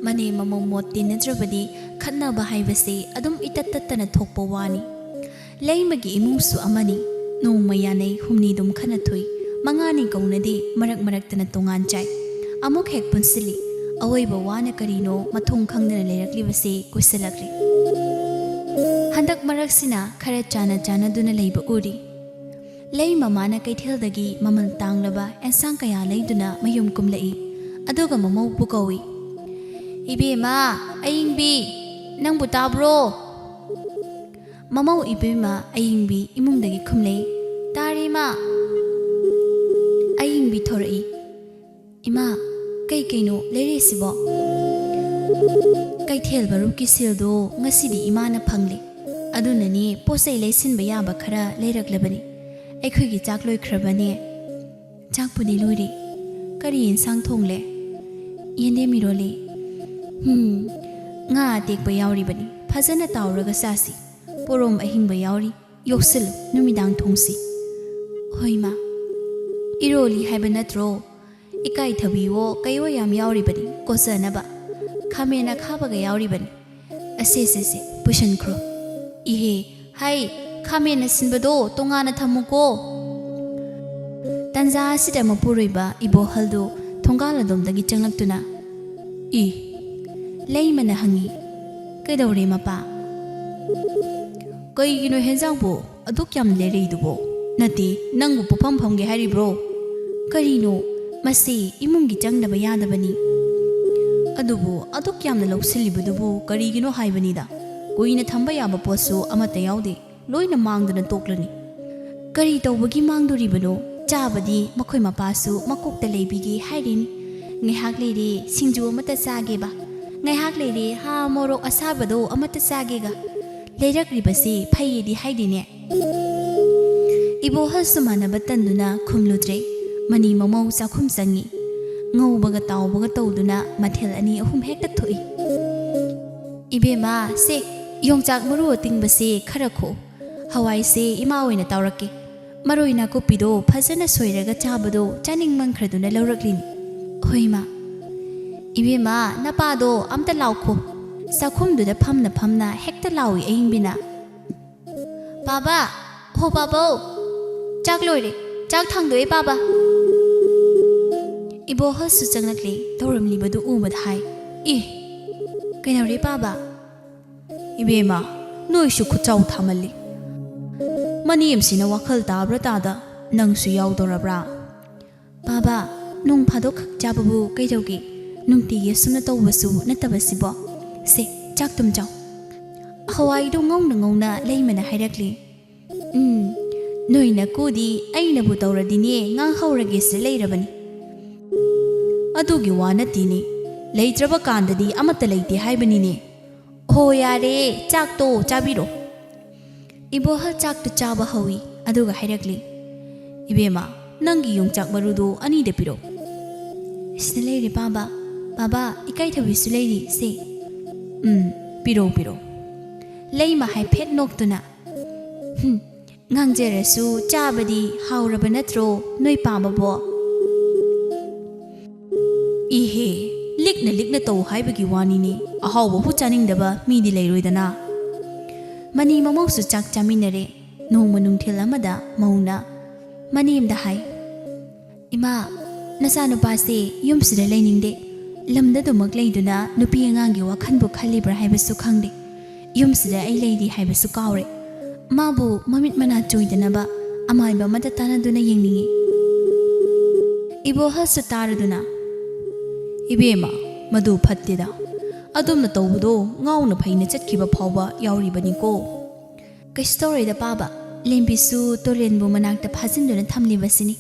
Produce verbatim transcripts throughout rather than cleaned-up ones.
ꯃꯅꯦꯝ ꯃꯃꯧ ꯃꯣꯠ ꯇꯤꯟꯅꯗ꯭ꯔꯕꯗꯤ ꯈꯠꯅꯕ ꯍꯥꯏꯕꯁꯤ ꯑꯗꯨꯝ ꯏꯇꯠ ꯇꯠꯇꯅ ꯊꯣꯛꯄ ꯋꯥꯅꯤ꯫ ꯂꯩꯃꯒꯤ ꯏꯃꯨꯡꯁꯨ ꯑꯃꯅꯤ꯫ ꯅꯣꯡꯃ ꯌꯥꯅꯩ, ꯍꯨꯝꯅꯤꯗꯨꯝ ꯈꯠꯅ ꯊꯣꯛꯏ, ꯃꯉꯥꯅꯤ ꯀꯧꯅꯗꯦ, ꯃꯔꯛ ꯃꯔꯛꯇꯅ ꯇꯣꯉꯥꯟ ꯆꯥꯏ꯫ ꯑꯃꯨꯛ ꯍꯦꯛ ꯄꯨꯟꯁꯤꯜꯂꯤ꯫ ꯑꯑꯣꯏꯕ ꯋꯥꯅ ꯀꯔꯤꯅꯣ ꯃꯊꯣꯡ ꯈꯪꯗꯅ ꯂꯩꯔꯛꯂꯤꯕꯁꯦ ꯀꯨꯏꯁꯜꯂꯛꯂꯦ꯫ ꯍꯟꯗꯛ ꯃꯔꯛꯁꯤꯅ ꯈꯔ ꯆꯥꯅ ꯆꯥꯅꯗꯨꯅ ꯂꯩꯕ ꯎꯔꯤ꯫ ꯂꯩ ꯃꯃꯥꯅ ꯀꯩꯊꯦꯜꯗꯒꯤ ꯃꯃꯜ ꯇꯥꯡꯂꯕ ꯑꯦꯟꯁꯥꯡ ꯀꯌꯥ ꯂꯩꯗꯨꯅ ꯃꯌꯨꯝ ꯀꯨꯝꯂꯛꯏ꯫ ꯑꯗꯨꯒ ꯃꯃꯧꯕꯨ ꯀꯧꯏ꯫ "ꯏꯕꯦꯝꯃ, ꯑꯌꯤꯡꯕꯤ, ꯅꯪꯕꯨ ꯇꯥꯕ꯭ꯔꯣ?" ꯃꯃꯧ ꯏꯕꯦꯝꯃ ꯑꯌꯤꯡꯕꯤ ꯏꯃꯨꯡꯗꯒꯤ ꯈꯨꯝꯂꯛꯏ꯫ "ꯇꯥꯔꯦ, ꯏꯃꯥ꯫" ꯑꯌꯤꯡꯕꯤ ꯊꯣꯔꯛꯏ꯫ "ꯏꯃꯥ, ꯀꯩ ꯀꯩꯅꯣ ꯂꯩꯔꯛꯏꯁꯤꯕꯣ?" "ꯀꯩꯊꯦꯜ ꯃꯔꯨꯞꯀꯤ ꯁꯦꯜꯗꯣ ꯉꯁꯤꯗꯤ ꯏꯃꯥꯅ ꯐꯪꯂꯦ꯫ ꯑꯗꯨꯅꯅꯦ ꯄꯣꯠ ꯆꯩ ꯂꯩꯁꯤꯟꯕ ꯌꯥꯕ ꯈꯔ ꯂꯩꯔꯛꯂꯕꯅꯤ꯫ ꯑꯩꯈꯣꯏꯒꯤ ꯆꯥꯛ ꯂꯣꯏꯈ꯭ꯔꯕꯅꯦ꯫" "ꯆꯥꯛꯄꯨꯗꯤ ꯂꯣꯏꯔꯦ꯫ ꯀꯔꯤ ꯌꯦꯟꯁꯥꯡ ꯊꯣꯡꯂꯦ?" "ꯌꯦꯟꯗꯦꯝ ꯏꯔꯣꯜꯂꯦ꯫" "ꯍꯨꯝ, ꯉꯥ ꯑꯇꯦꯛꯄ ꯌꯥꯎꯔꯤꯕꯅꯤ꯫ ꯐꯖꯅ ꯇꯥꯎꯔꯒ ꯆꯥꯁꯤ꯫ ꯄꯣꯔꯣꯝ ꯑꯍꯤꯡꯕ ꯌꯥꯎꯔꯤ꯫ ꯌꯣꯛꯁꯤꯜꯂꯨ, ꯅꯨꯃꯤꯗꯥꯡ ꯊꯣꯡꯁꯤ꯫" "ꯍꯣꯏ, ꯃꯥ꯫" "ꯏꯔꯣꯜꯂꯤ ꯍꯥꯏꯕ ꯅꯠꯇ꯭ꯔꯣ? ꯏꯀꯥꯏꯊꯕꯤꯋꯣ ꯀꯩꯋꯣ ꯌꯥꯝ ꯌꯥꯎꯔꯤꯕꯅꯤ ꯀꯣꯠꯆꯅꯕ꯫ ꯈꯥꯃꯦꯟ ꯑꯈꯥꯕꯒ ꯌꯥꯎꯔꯤꯕꯅꯤ꯫ ꯑꯁꯦ, ꯁꯦ, ꯁꯦ, ꯄꯨꯁꯤꯟꯈ꯭ꯔꯣ꯫" "ꯏꯍꯦ, ꯍꯥꯏ, ꯈꯥꯃꯦꯟ ꯑꯁꯤꯟꯕꯗꯣ ꯇꯣꯉꯥꯟꯅ ꯊꯝꯃꯨꯀꯣ꯫" ꯇꯟꯖꯥ ꯑꯁꯤꯗ ꯃꯄꯨꯔꯣꯏꯕ ꯏꯕꯣꯍꯜꯗꯨ ꯊꯣꯡꯒꯥꯜ ꯑꯗꯣꯝꯗꯒꯤ ꯆꯪꯂꯛꯇꯨꯅ, "ꯏ, ꯂꯩꯃꯅ ꯍꯪꯉꯤ, ꯀꯩꯗꯧꯔꯦ ꯃꯄꯥ? ꯀꯩꯒꯤꯅꯣ ꯍꯦꯟꯖꯥꯡꯕꯨ ꯑꯗꯨꯛ ꯌꯥꯝ ꯂꯩꯔꯛꯏꯗꯨꯕꯣ? ꯅꯠꯇꯦ, ꯅꯪꯕꯨ ꯄꯣꯐꯝ ꯐꯝꯒꯦ ꯍꯥꯏꯔꯤꯕ꯭ꯔꯣ? ꯀꯔꯤꯅꯣ? ꯃꯁꯤ ꯏꯃꯨꯡꯒꯤ ꯆꯪꯗꯕ ꯌꯥꯗꯕꯅꯤ꯫ ꯑꯗꯨꯕꯨ ꯑꯗꯨꯛ ꯌꯥꯝꯅ ꯂꯧꯁꯤꯜꯂꯤꯕꯗꯨꯕꯨ ꯀꯔꯤꯒꯤꯅꯣ ꯍꯥꯏꯕꯅꯤꯗ? ꯀꯨꯏꯅ ꯊꯝꯕ ꯌꯥꯕ ꯄꯣꯠꯁꯨ ꯑꯃꯠꯇ ꯌꯥꯎꯗꯦ꯫ ꯂꯣꯏꯅ ꯃꯥꯡꯗꯅ ꯇꯣꯛꯂꯅꯤ꯫" "ꯀꯔꯤ ꯇꯧꯕꯒꯤ ꯃꯥꯡꯗꯣꯔꯤꯕꯅꯣ? ꯆꯥꯕꯗꯤ ꯃꯈꯣꯏ ꯃꯄꯥꯁꯨ ꯃꯀꯣꯛꯇ ꯂꯩꯕꯤꯒꯦ ꯍꯥꯏꯔꯤꯅꯤ꯫ ꯉꯥꯏꯍꯥꯛ ꯂꯩꯔꯦ ꯁꯤꯡꯖꯨ ꯑꯃꯠꯇ ꯆꯥꯒꯦꯕ꯫ ꯉꯥꯏꯍꯥꯛ ꯂꯩꯔꯦ ꯍꯥ ꯃꯣꯔꯣꯛ ꯑꯁꯥꯕꯗꯣ ꯑꯃꯠꯇ ꯆꯥꯒꯦꯒ꯫ ꯂꯩꯔꯛꯂꯤꯕꯁꯤ ꯐꯩꯌꯦꯗꯤ ꯍꯥꯏꯗꯦꯅꯦ꯫" ꯏꯕꯣꯍꯜꯁꯨ ꯃꯥꯟꯅꯕ ꯇꯟꯗꯨꯅ ꯈꯨꯝꯂꯨꯗ꯭ꯔꯦ꯫ ꯃꯅꯤ ꯃꯃꯧ ꯆꯥꯛꯈꯨꯝ ꯆꯪꯉꯤ꯫ ꯉꯧꯕꯒ ꯇꯥꯎꯕꯒ ꯇꯧꯗꯨꯅ ꯃꯊꯦꯜ ꯑꯅꯤ ꯑꯍꯨꯝ ꯍꯦꯛꯇ ꯊꯣꯛꯏ꯫ "ꯏꯕꯦꯝꯃ, ꯁꯦ, ꯌꯣꯡꯆꯥꯛ ꯃꯔꯨ ꯑꯇꯤꯡꯕꯁꯦ ꯈꯔ ꯈꯣꯛꯎ꯫ ꯍꯋꯥꯏꯁꯦ ꯏꯃꯥ ꯑꯣꯏꯅ ꯇꯥꯎꯔꯛꯀꯦ꯫ ꯃꯔꯣꯏ ꯅꯥꯀꯨꯞꯄꯤꯗꯣ ꯐꯖꯅ ꯁꯣꯏꯔꯒ ꯆꯥꯕꯗꯣ ꯆꯥꯅꯤꯡꯃꯟꯈ꯭ꯔꯗꯨꯅ ꯂꯧꯔꯛꯂꯤꯅꯤ꯫" "ꯍꯣꯏ, ꯏꯃꯥ꯫" "ꯏꯕꯦꯝꯃ, ꯅꯄꯥꯗꯣ ꯑꯝꯇ ꯂꯥꯎꯈꯣ꯫ ꯆꯥꯛꯈꯨꯝꯗꯨꯗ ꯐꯝꯅ ꯐꯝꯅ ꯍꯦꯛꯇ ꯂꯥꯎꯏ ꯑꯌꯤꯡꯕꯤꯅ꯫ ꯄꯥꯕ, ꯍꯣ ꯄꯥꯕꯧ, ꯆꯥꯛ ꯂꯣꯏꯔꯦ, ꯆꯥꯛ ꯊꯥꯡꯗꯣꯛꯑꯦ ꯄꯥꯕ꯫" ꯏꯕꯣꯍꯜꯁꯨ ꯆꯪꯂꯛꯂꯦ꯫ ꯇꯧꯔꯝꯂꯤꯕꯗꯨ ꯎꯕꯗ ꯍꯥꯏ, "ꯑꯦ, ꯀꯩꯗꯧꯔꯦ ꯄꯥꯕ?" "ꯏꯕꯦꯝꯃ, ꯅꯣꯏꯁꯨ ꯈꯨꯠꯆꯥꯎ ꯊꯥꯃꯜꯂꯤ꯫ ꯃꯅꯦꯝꯁꯤꯅ ꯋꯥꯈꯜ ꯇꯥꯕ꯭ꯔꯥ ꯇꯥꯗ ꯅꯪꯁꯨ ꯌꯥꯎꯗꯧꯔꯕ꯭ꯔꯥ?" "ꯄꯥꯕ, ꯅꯣꯡ ꯐꯥꯗꯣꯛ ꯈꯛ ꯆꯥꯕꯕꯨ ꯀꯩꯗꯧꯒꯦ? ꯅꯨꯡꯇꯤꯒꯤ ꯑꯁꯨꯝꯅ ꯇꯧꯕꯁꯨ ꯅꯠꯇꯕꯁꯤꯕꯣ꯫ ꯁꯦ, ꯆꯥꯛ ꯇꯨꯝ ꯆꯥꯎ꯫" ꯍꯋꯥꯏꯗꯨ ꯉꯧꯅ ꯉꯧꯅ ꯂꯩꯃꯅ ꯍꯥꯏꯔꯛꯂꯤ, "ꯎꯝ, ꯅꯣꯏ ꯅꯀꯨꯗꯤ ꯑꯩꯅꯕꯨ ꯇꯧꯔꯗꯤꯅꯦ ꯉꯥꯡꯍꯧꯔꯒꯦ ꯁꯤꯗ ꯂꯩꯔꯕꯅꯤ꯫" "ꯑꯗꯨꯒꯤ ꯋꯥ ꯅꯠꯇꯦꯅꯦ, ꯂꯩꯇ꯭ꯔꯕ ꯀꯥꯟꯗꯗꯤ ꯑꯃꯠꯇ ꯂꯩꯇꯦ ꯍꯥꯏꯕꯅꯤꯅꯦ꯫ ꯍꯣ ꯌꯥꯔꯦ, ꯆꯥꯛꯇꯣ ꯆꯥꯕꯤꯔꯣ꯫" ꯏꯕꯣꯍꯜ ꯆꯥꯛꯇꯨ ꯆꯥꯕ ꯍꯧꯏ꯫ ꯑꯗꯨꯒ ꯍꯥꯏꯔꯛꯂꯤ, "ꯏꯕꯦꯝꯃ, ꯅꯪꯒꯤ ꯌꯣꯡꯆꯥꯛ ꯃꯔꯨꯗꯣ ꯑꯅꯤꯗ ꯄꯤꯔꯛꯑꯣ꯫" "ꯁꯤꯗ ꯂꯩꯔꯦ ꯄꯥꯕ꯫ ꯄꯥꯕ, ꯏꯀꯥꯏꯊꯕꯤꯁꯨ ꯂꯩꯔꯤ, ꯁꯦ꯫" "ꯎꯝ, ꯄꯤꯔꯛꯑꯣ, ꯄꯤꯔꯛꯑꯣ꯫" ꯂꯩꯃ ꯍꯥꯏꯐꯦꯠ ꯅꯣꯛꯇꯨꯅ, "ꯍꯨꯝ, ꯉꯥꯡꯖꯔꯁꯨ ꯆꯥꯕꯗꯤ ꯍꯥꯎꯔꯕ ꯅꯠꯇ꯭ꯔꯣ ꯅꯣꯏ ꯄꯥꯕꯕꯣ?" "ꯏꯍꯦ, ꯂꯤꯛꯅ ꯂꯤꯛꯅ ꯇꯧ ꯍꯥꯏꯕꯒꯤ ꯋꯥꯅꯤꯅꯦ, ꯑꯍꯥꯎꯕꯕꯨ ꯆꯥꯅꯤꯡꯗꯕ ꯃꯤꯗꯤ ꯂꯩꯔꯣꯏꯗꯅ꯫" ꯃꯅꯤ ꯃꯃꯧꯁꯨ ꯆꯥꯛ ꯆꯥꯃꯤꯟꯅꯔꯦ꯫ ꯅꯣꯡꯃ ꯅꯨꯡꯊꯤꯜ ꯑꯃꯗ ꯃꯧꯅ ꯃꯅꯦꯝꯗ ꯍꯥꯏ, "ꯏꯃꯥ, ꯅꯆꯥꯅꯨꯄꯥꯁꯦ ꯌꯨꯝꯁꯤꯗ ꯂꯩꯅꯤꯡꯗꯦ, ꯂꯝꯗ ꯑꯗꯨꯃꯛ ꯂꯩꯗꯨꯅ ꯅꯨꯄꯤ ꯑꯉꯥꯡꯒꯤ ꯋꯥꯈꯜꯕꯨ ꯈꯜꯂꯤꯕ꯭ꯔꯥ ꯍꯥꯏꯕꯁꯨ ꯈꯪꯗꯦ꯫ ꯌꯨꯝꯁꯤꯗ ꯑꯩ ꯂꯩꯔꯤ ꯍꯥꯏꯕꯁꯨ ꯀꯥꯎꯔꯦ꯫ ꯃꯥꯕꯨ ꯃꯃꯤꯠ ꯃꯅꯥ ꯆꯣꯏꯗꯅꯕ ꯑꯃꯥꯏꯕ ꯑꯃꯗ ꯇꯥꯟꯅꯗꯨꯅ ꯌꯦꯡꯅꯤꯡꯏ꯫" ꯏꯕꯣꯍꯜꯁꯨ ꯇꯥꯔꯗꯨꯅ, "ꯏꯕꯦꯝꯃ, ꯃꯗꯨ ꯐꯠꯇꯦꯗ꯫ ꯑꯗꯨꯝꯅ ꯇꯧꯕꯗꯣ ꯉꯥꯎꯅ ꯐꯩꯅ ꯆꯠꯈꯤꯕ ꯐꯥꯎꯕ ꯌꯥꯎꯔꯤꯕꯅꯤꯀꯣ꯫" "ꯀꯩꯁꯨ ꯇꯧꯔꯣꯏꯗ ꯄꯥꯕ, ꯂꯦꯝꯕꯤꯁꯨ ꯇꯨꯔꯦꯟꯕꯨ ꯃꯅꯥꯛꯇ ꯐꯥꯖꯤꯟꯗꯨꯅ ꯊꯝꯂꯤꯕꯁꯤꯅꯤ꯫"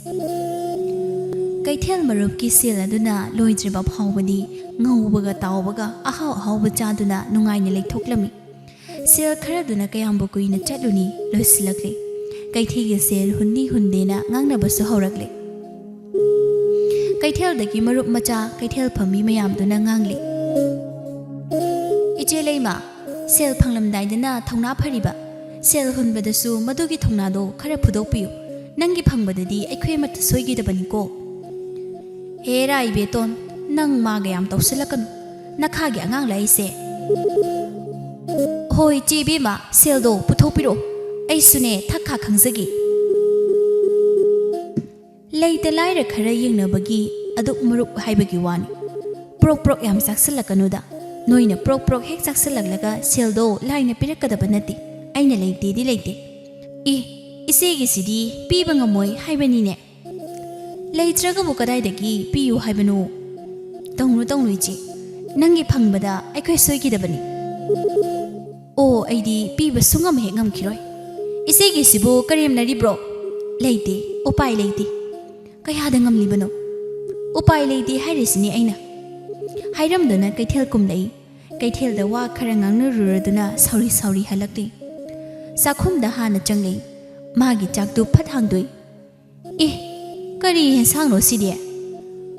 ꯀꯩꯊꯦꯜ ꯃꯔꯨꯞꯀꯤ ꯁꯦꯜ ꯑꯗꯨꯅ ꯂꯣꯏꯗ꯭ꯔꯤꯕ ꯐꯥꯎꯕꯗꯤ ꯉꯧꯕꯒ ꯇꯥꯎꯕꯒ ꯑꯍꯥꯎ ꯑꯍꯥꯎꯕ ꯆꯥꯗꯨꯅ ꯅꯨꯡꯉꯥꯏꯅ ꯂꯩꯊꯣꯛꯂꯝꯃꯤ꯫ ꯁꯦꯜ ꯈꯔꯗꯨꯅ ꯀꯌꯥꯝꯕꯨ ꯀꯨꯏꯅ ꯆꯠꯂꯨꯅꯤ, ꯂꯣꯏꯁꯤꯜꯂꯛꯂꯦ꯫ ꯀꯩꯊꯦꯜꯒꯤ ꯁꯦꯜ ꯍꯨꯟꯅꯤ ꯍꯨꯟꯗꯦꯅ ꯉꯥꯡꯅꯕꯁꯨ ꯍꯧꯔꯛꯂꯦ꯫ ꯀꯩꯊꯦꯜꯗꯒꯤ ꯃꯔꯨꯞ ꯃꯆꯥ ꯀꯩꯊꯦꯜ ꯐꯝꯃꯤ ꯃꯌꯥꯝꯗꯨꯅ ꯉꯥꯡꯂꯤ, "ꯏꯆꯦ ꯂꯩꯃ, ꯁꯦꯜ ꯐꯪꯂꯝꯗꯥꯏꯗꯅ ꯊꯧꯅꯥ ꯐꯔꯤꯕ, ꯁꯦꯜ ꯍꯨꯟꯕꯗꯁꯨ ꯃꯗꯨꯒꯤ ꯊꯧꯅꯥꯗꯣ ꯈꯔ ꯐꯨꯗꯣꯛꯄꯤꯌꯨ꯫ ꯅꯪꯒꯤ ꯐꯪꯕꯗꯗꯤ ꯑꯩꯈꯣꯏ ꯑꯃꯠꯇ ꯁꯣꯏꯈꯤꯗꯕꯅꯤꯀꯣ꯫" "ꯍꯦꯔꯥ ꯏꯕꯦꯇꯣꯟ, ꯅꯪ ꯃꯥꯒ ꯌꯥꯝ ꯇꯧꯁꯤꯜꯂꯛꯀꯅꯨ꯫ ꯅꯈꯥꯒꯤ ꯑꯉꯥꯡꯂ ꯑꯩꯁꯦ? ꯍꯣꯏ, ꯆꯦ ꯏꯕꯦꯝꯃ, ꯁꯦꯜꯗꯣ ꯄꯨꯊꯣꯛꯄꯤꯔꯛꯑꯣ꯫ ꯑꯩꯁꯨꯅꯦ ꯊꯛ ꯈꯥ ꯈꯪꯖꯒꯦ꯫ ꯂꯩꯇ ꯂꯥꯏꯔ ꯈꯔ ꯌꯦꯡꯅꯕꯒꯤ ꯑꯗꯨꯛ ꯃꯔꯨꯞ ꯍꯥꯏꯕꯒꯤ ꯋꯥꯅꯤ꯫ ꯄ꯭ꯔꯣꯛ ꯄ꯭ꯔꯣꯛ ꯌꯥꯝ ꯆꯥꯛꯁꯤꯜꯂꯛꯀꯅꯨꯗ꯫ ꯅꯣꯏꯅ ꯄ꯭ꯔꯣꯛ ꯄ꯭ꯔꯣꯛ ꯍꯦꯛ ꯆꯥꯛꯁꯤꯜꯂꯛꯂꯒ ꯁꯦꯜꯗꯣ ꯂꯥꯏꯅ ꯄꯤꯔꯛꯀꯗꯕ ꯅꯠꯇꯦ꯫ ꯑꯩꯅ ꯂꯩꯇꯦꯗꯤ ꯂꯩꯇꯦ꯫ ꯏ, ꯏꯆꯦꯒꯤꯁꯤꯗꯤ ꯄꯤꯕ ꯉꯝꯃꯣꯏ ꯍꯥꯏꯕꯅꯤꯅꯦ꯫ ꯂꯩꯇ꯭ꯔꯒꯕꯨ ꯀꯗꯥꯏꯗꯒꯤ ꯄꯤꯌꯨ ꯍꯥꯏꯕꯅꯣ? ꯇꯧꯅꯨ, ꯇꯧꯅꯨ ꯏꯆꯦ꯫ ꯅꯪꯒꯤ ꯐꯪꯕꯗ ꯑꯩꯈꯣꯏ ꯁꯣꯏꯈꯤꯗꯕꯅꯤ꯫ ꯑꯣ, ꯑꯩꯗꯤ ꯄꯤꯕ ꯁꯨꯡꯉꯝ ꯍꯦꯛ ꯉꯝꯈꯤꯔꯣꯏ꯫ ꯏꯆꯦꯒꯤꯁꯤꯕꯨ ꯀꯔꯦꯝꯅꯔꯤꯕ꯭ꯔꯣ? ꯂꯩꯇꯦ, ꯎꯄꯥꯏ ꯂꯩꯇꯦ꯫ ꯀꯌꯥꯗ ꯉꯝꯂꯤꯕꯅꯣ? ꯎꯄꯥꯏ ꯂꯩꯇꯦ ꯍꯥꯏꯔꯤꯁꯤꯅꯤ ꯑꯩꯅ꯫ ꯍꯥꯏꯔꯝꯗꯨꯅ ꯀꯩꯊꯦꯜ ꯀꯨꯝꯂꯛꯏ꯫ ꯀꯩꯊꯦꯜꯗ ꯋꯥ ꯈꯔ ꯉꯥꯡꯅꯔꯨꯔꯗꯨꯅ ꯁꯥꯎꯔꯤ ꯁꯥꯎꯔꯤ ꯍꯜꯂꯛꯂꯤ꯫ ꯆꯥꯛꯈꯨꯝꯗ ꯍꯥꯟꯅ ꯆꯪꯂꯛꯏ꯫ ꯃꯥꯒꯤ ꯆꯥꯛꯇꯨ ꯐꯠ ꯍꯥꯡꯗꯣꯛꯏ꯫ "ꯑꯦ, ꯀꯔꯤ ꯌꯦꯟꯁꯥꯡꯅꯣ ꯁꯤꯗꯤ?"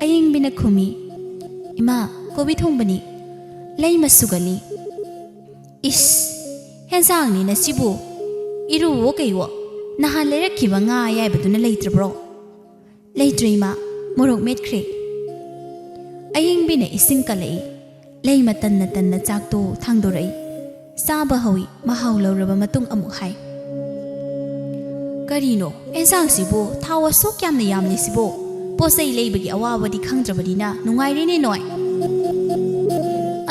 ꯑꯌꯤꯡꯕꯤꯅ ꯈꯨꯝꯃꯤ꯫ "ꯏꯃꯥ, ꯀꯣꯕꯤ ꯊꯣꯡꯕꯅꯤ꯫" ꯂꯩꯃ ꯁꯨꯒꯠꯂꯤ꯫ "ꯏꯁ, ꯍꯦꯟꯁꯥꯡꯅꯤ ꯅꯁꯤꯕꯨ꯫ ꯏꯔꯨꯋꯣ ꯀꯩꯋꯣ, ꯅꯍꯥꯟ ꯂꯩꯔꯛꯈꯤꯕ ꯉꯥ ꯑꯌꯥꯏꯕꯗꯨꯅ ꯂꯩꯇ꯭ꯔꯕ꯭ꯔꯣ?" "ꯂꯩꯇ꯭ꯔꯦ ꯏꯃꯥ, ꯃꯣꯔꯣꯛ ꯃꯦꯠꯈ꯭ꯔꯦ꯫" ꯑꯌꯤꯡꯕꯤꯅ ꯏꯁꯤꯡ ꯀꯜꯂꯛꯏ꯫ ꯂꯩꯃ ꯇꯟꯅ ꯇꯟꯅ ꯆꯥꯛꯇꯨ ꯊꯥꯡꯗꯣꯔꯛꯏ꯫ ꯆꯥꯕ ꯍꯧꯏ꯫ ꯃꯍꯥꯎ ꯂꯧꯔꯕ ꯃꯇꯨꯡ ꯑꯃꯨꯛ ꯍꯥꯏ, "ꯀꯔꯤꯅꯣ ꯑꯦꯟꯁꯥꯡꯁꯤꯕꯨ ꯊꯥꯎ ꯑꯁꯨꯛ ꯌꯥꯝꯅ ꯌꯥꯝꯂꯤꯁꯤꯕꯣ? ꯄꯣꯠ ꯆꯩ ꯂꯩꯕꯒꯤ ꯑꯋꯥꯕꯗꯤ ꯈꯪꯗ꯭ꯔꯕꯅꯤꯅ ꯅꯨꯡꯉꯥꯏꯔꯦꯅꯦ ꯅꯣꯏ꯫"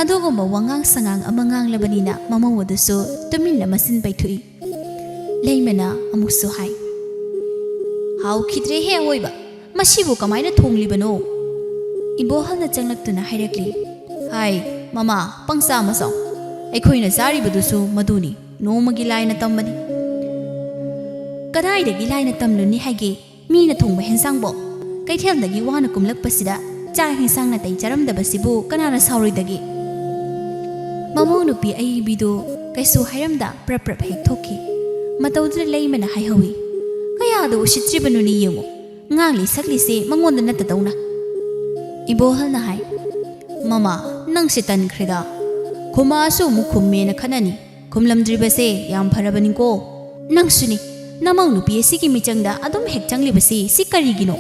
ꯑꯗꯨꯒꯨꯝꯕ ꯋꯥꯉꯥꯡ ꯁꯉꯥꯡ ꯑꯃ ꯉꯥꯡꯂꯕꯅꯤꯅ ꯃꯃꯧ ꯑꯗꯨꯁꯨ ꯇꯨꯃꯤꯟꯅ ꯃꯆꯤꯟ ꯄꯩꯊꯣꯛꯏ꯫ ꯂꯩꯃꯅ ꯑꯃꯨꯛꯁꯨ ꯍꯥꯏ, "ꯍꯥꯎꯈꯤꯗ꯭ꯔꯦꯍꯦ ꯑꯋꯣꯏꯕ꯫ ꯃꯁꯤꯕꯨ ꯀꯃꯥꯏꯅ ꯊꯣꯡꯂꯤꯕꯅꯣ?" ꯏꯕꯣꯍꯜꯅ ꯆꯪꯂꯛꯇꯨꯅ ꯍꯥꯏꯔꯛꯂꯤ, "ꯍꯥꯏ, ꯃꯃꯥ, ꯄꯪꯆꯥ ꯃꯆꯥꯎ꯫ ꯑꯩꯈꯣꯏꯅ ꯆꯥꯔꯤꯕꯗꯨꯁꯨ ꯃꯗꯨꯅꯤ, ꯅꯣꯡꯃꯒꯤ ꯂꯥꯏꯅ ꯇꯝꯕꯅꯤ꯫" "ꯀꯗꯥꯏꯗꯒꯤ ꯂꯥꯏꯅ ꯇꯝꯂꯨꯅꯤ ꯍꯥꯏꯒꯦ? ꯃꯤꯅ ꯊꯣꯡꯕ ꯍꯦꯟꯁꯥꯡꯕꯣ? ꯀꯩꯊꯦꯜꯗꯒꯤ ꯋꯥꯅ ꯀꯨꯝꯂꯛꯄꯁꯤꯗ ꯆꯥꯛ ꯍꯦꯟꯁꯥꯡ ꯅꯥꯇꯩ ꯆꯥꯔꯝꯗꯕꯁꯤꯕꯨ ꯀꯅꯥꯅ ꯁꯥꯎꯔꯣꯏꯗꯒꯦ?" ꯃꯃꯧ ꯅꯨꯄꯤ ꯑꯏꯕꯤꯗꯨ ꯀꯩꯁꯨ ꯍꯥꯏꯔꯝꯗ ꯄ꯭ꯔꯞ ꯄ꯭ꯔꯞ ꯍꯦꯛ ꯊꯣꯛꯈꯤ꯫ ꯃꯇꯧꯗꯨꯗ ꯂꯩꯃꯅ ꯍꯥꯏꯍꯧꯏ, "ꯀꯌꯥꯗ ꯎꯁꯤꯠꯇ꯭ꯔꯤꯕꯅꯣꯅꯦ ꯌꯦꯡꯉꯨ, ꯉꯥꯡꯂꯤ ꯁꯛꯂꯤꯁꯦ ꯃꯉꯣꯟꯗ ꯅꯠꯇꯗꯧꯅ꯫" ꯏꯕꯣꯍꯜꯅ ꯍꯥꯏ, "ꯃꯃꯥ, ꯅꯪꯁꯦ ꯇꯟꯈ꯭ꯔꯦꯗ꯫ ꯈꯨꯝꯃꯛꯑꯁꯨ ꯑꯃꯨꯛ ꯈꯨꯝꯃꯦꯅ ꯈꯠꯅꯅꯤ꯫ ꯈꯨꯝꯂꯝꯗ꯭ꯔꯤꯕꯁꯦ ꯌꯥꯝ ꯐꯔꯕꯅꯤꯀꯣ꯫ ꯅꯪꯁꯨꯅꯤ, ꯅꯃꯧ ꯅꯨꯄꯤ ꯑꯁꯤꯒꯤ ꯃꯤꯆꯪꯗ ꯑꯗꯨꯝ ꯍꯦꯛ ꯆꯪꯂꯤꯕꯁꯤ ꯁꯤ ꯀꯔꯤꯒꯤꯅꯣ?"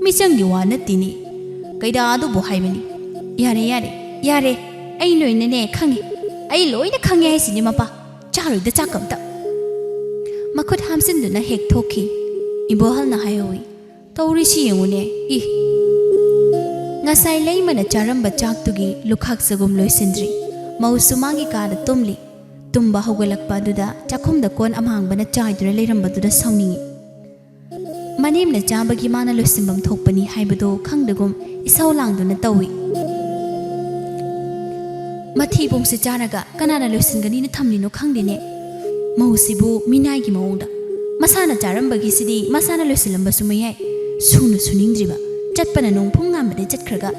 "ꯃꯤꯆꯪꯒꯤ ꯋꯥ ꯅꯠꯇꯦꯅꯦ꯫ ꯀꯩꯗꯥꯗꯨꯕꯨ ꯍꯥꯏꯕꯅꯤ꯫ "ꯌꯥꯔꯦ, ꯌꯥꯔꯦ, ꯌꯥꯔꯦ, ꯑꯩ ꯂꯣꯏꯅꯅꯦ ꯈꯪꯉꯦ, ꯑꯩ ꯂꯣꯏꯅ ꯈꯪꯉꯦ ꯍꯥꯏꯁꯤꯅꯤ ꯃꯄꯥ꯫ ꯆꯥꯔꯣꯏꯗ ꯆꯥꯛ ꯑꯝꯇ꯫" ꯃꯈꯨꯠ ꯍꯥꯝꯆꯤꯟꯗꯨꯅ ꯍꯦꯛ ꯊꯣꯛꯈꯤ꯫ ꯏꯕꯣꯍꯜꯅ ꯍꯥꯏꯍꯧꯏ, "ꯇꯧꯔꯤꯁꯤ ꯌꯦꯡꯉꯨꯅꯦ, ꯏ!" ꯉꯁꯥꯏ ꯂꯩꯃꯅ ꯆꯥꯔꯝꯕ ꯆꯥꯛꯇꯨꯒꯤ ꯂꯨꯈꯥꯛ ꯆꯒꯨꯝ ꯂꯣꯏꯁꯤꯟꯗ꯭ꯔꯤ꯫ ꯃꯧꯁꯨ ꯃꯥꯒꯤ ꯀꯥꯗ ꯇꯨꯝꯂꯤ꯫ ꯇꯨꯝꯕ ꯍꯧꯒꯠꯂꯛꯄ ꯑꯗꯨꯗ ꯆꯥꯛꯈꯨꯝꯗ ꯀꯣꯟ ꯑꯃꯥꯡꯕꯅ ꯆꯥꯏꯗꯨꯅ ꯂꯩꯔꯝꯕꯗꯨꯗ ꯁꯥꯎꯅꯤꯡꯏ꯫ ꯃꯅꯦꯝꯅ ꯆꯥꯕꯒꯤ ꯃꯥꯅ ꯂꯣꯏꯁꯤꯟꯐꯝ ꯊꯣꯛꯄꯅꯤ ꯍꯥꯏꯕꯗꯨ ꯈꯪꯗꯒꯨꯝ ꯏꯁꯧ ꯂꯥꯡꯗꯨꯅ ꯇꯧꯏ꯫ ꯃꯊꯤꯕꯣꯡꯁꯦ ꯆꯥꯔꯒ ꯀꯅꯥꯅ ꯂꯣꯏꯁꯤꯟꯒꯅꯤꯅ ꯊꯝꯂꯤꯅꯣ ꯈꯪꯗꯦꯅꯦ꯫ ꯃꯧꯁꯤꯕꯨ ꯃꯤꯅꯥꯏꯒꯤ ꯃꯑꯣꯡꯗ꯫ ꯃꯁꯥꯅ ꯆꯥꯔꯝꯕꯒꯤꯁꯤꯗꯤ ꯃꯁꯥꯅ ꯂꯣꯏꯁꯤꯜꯂꯝꯕꯁꯨ ꯃꯌꯥꯏ꯫ ꯁꯨꯅ ꯁꯨꯅꯤꯡꯗ꯭ꯔꯤꯕ꯫ ꯆꯠꯄꯅ ꯅꯣꯡꯐꯨꯡ ꯉꯥꯟꯕꯗꯩ ꯆꯠꯈ꯭ꯔꯒ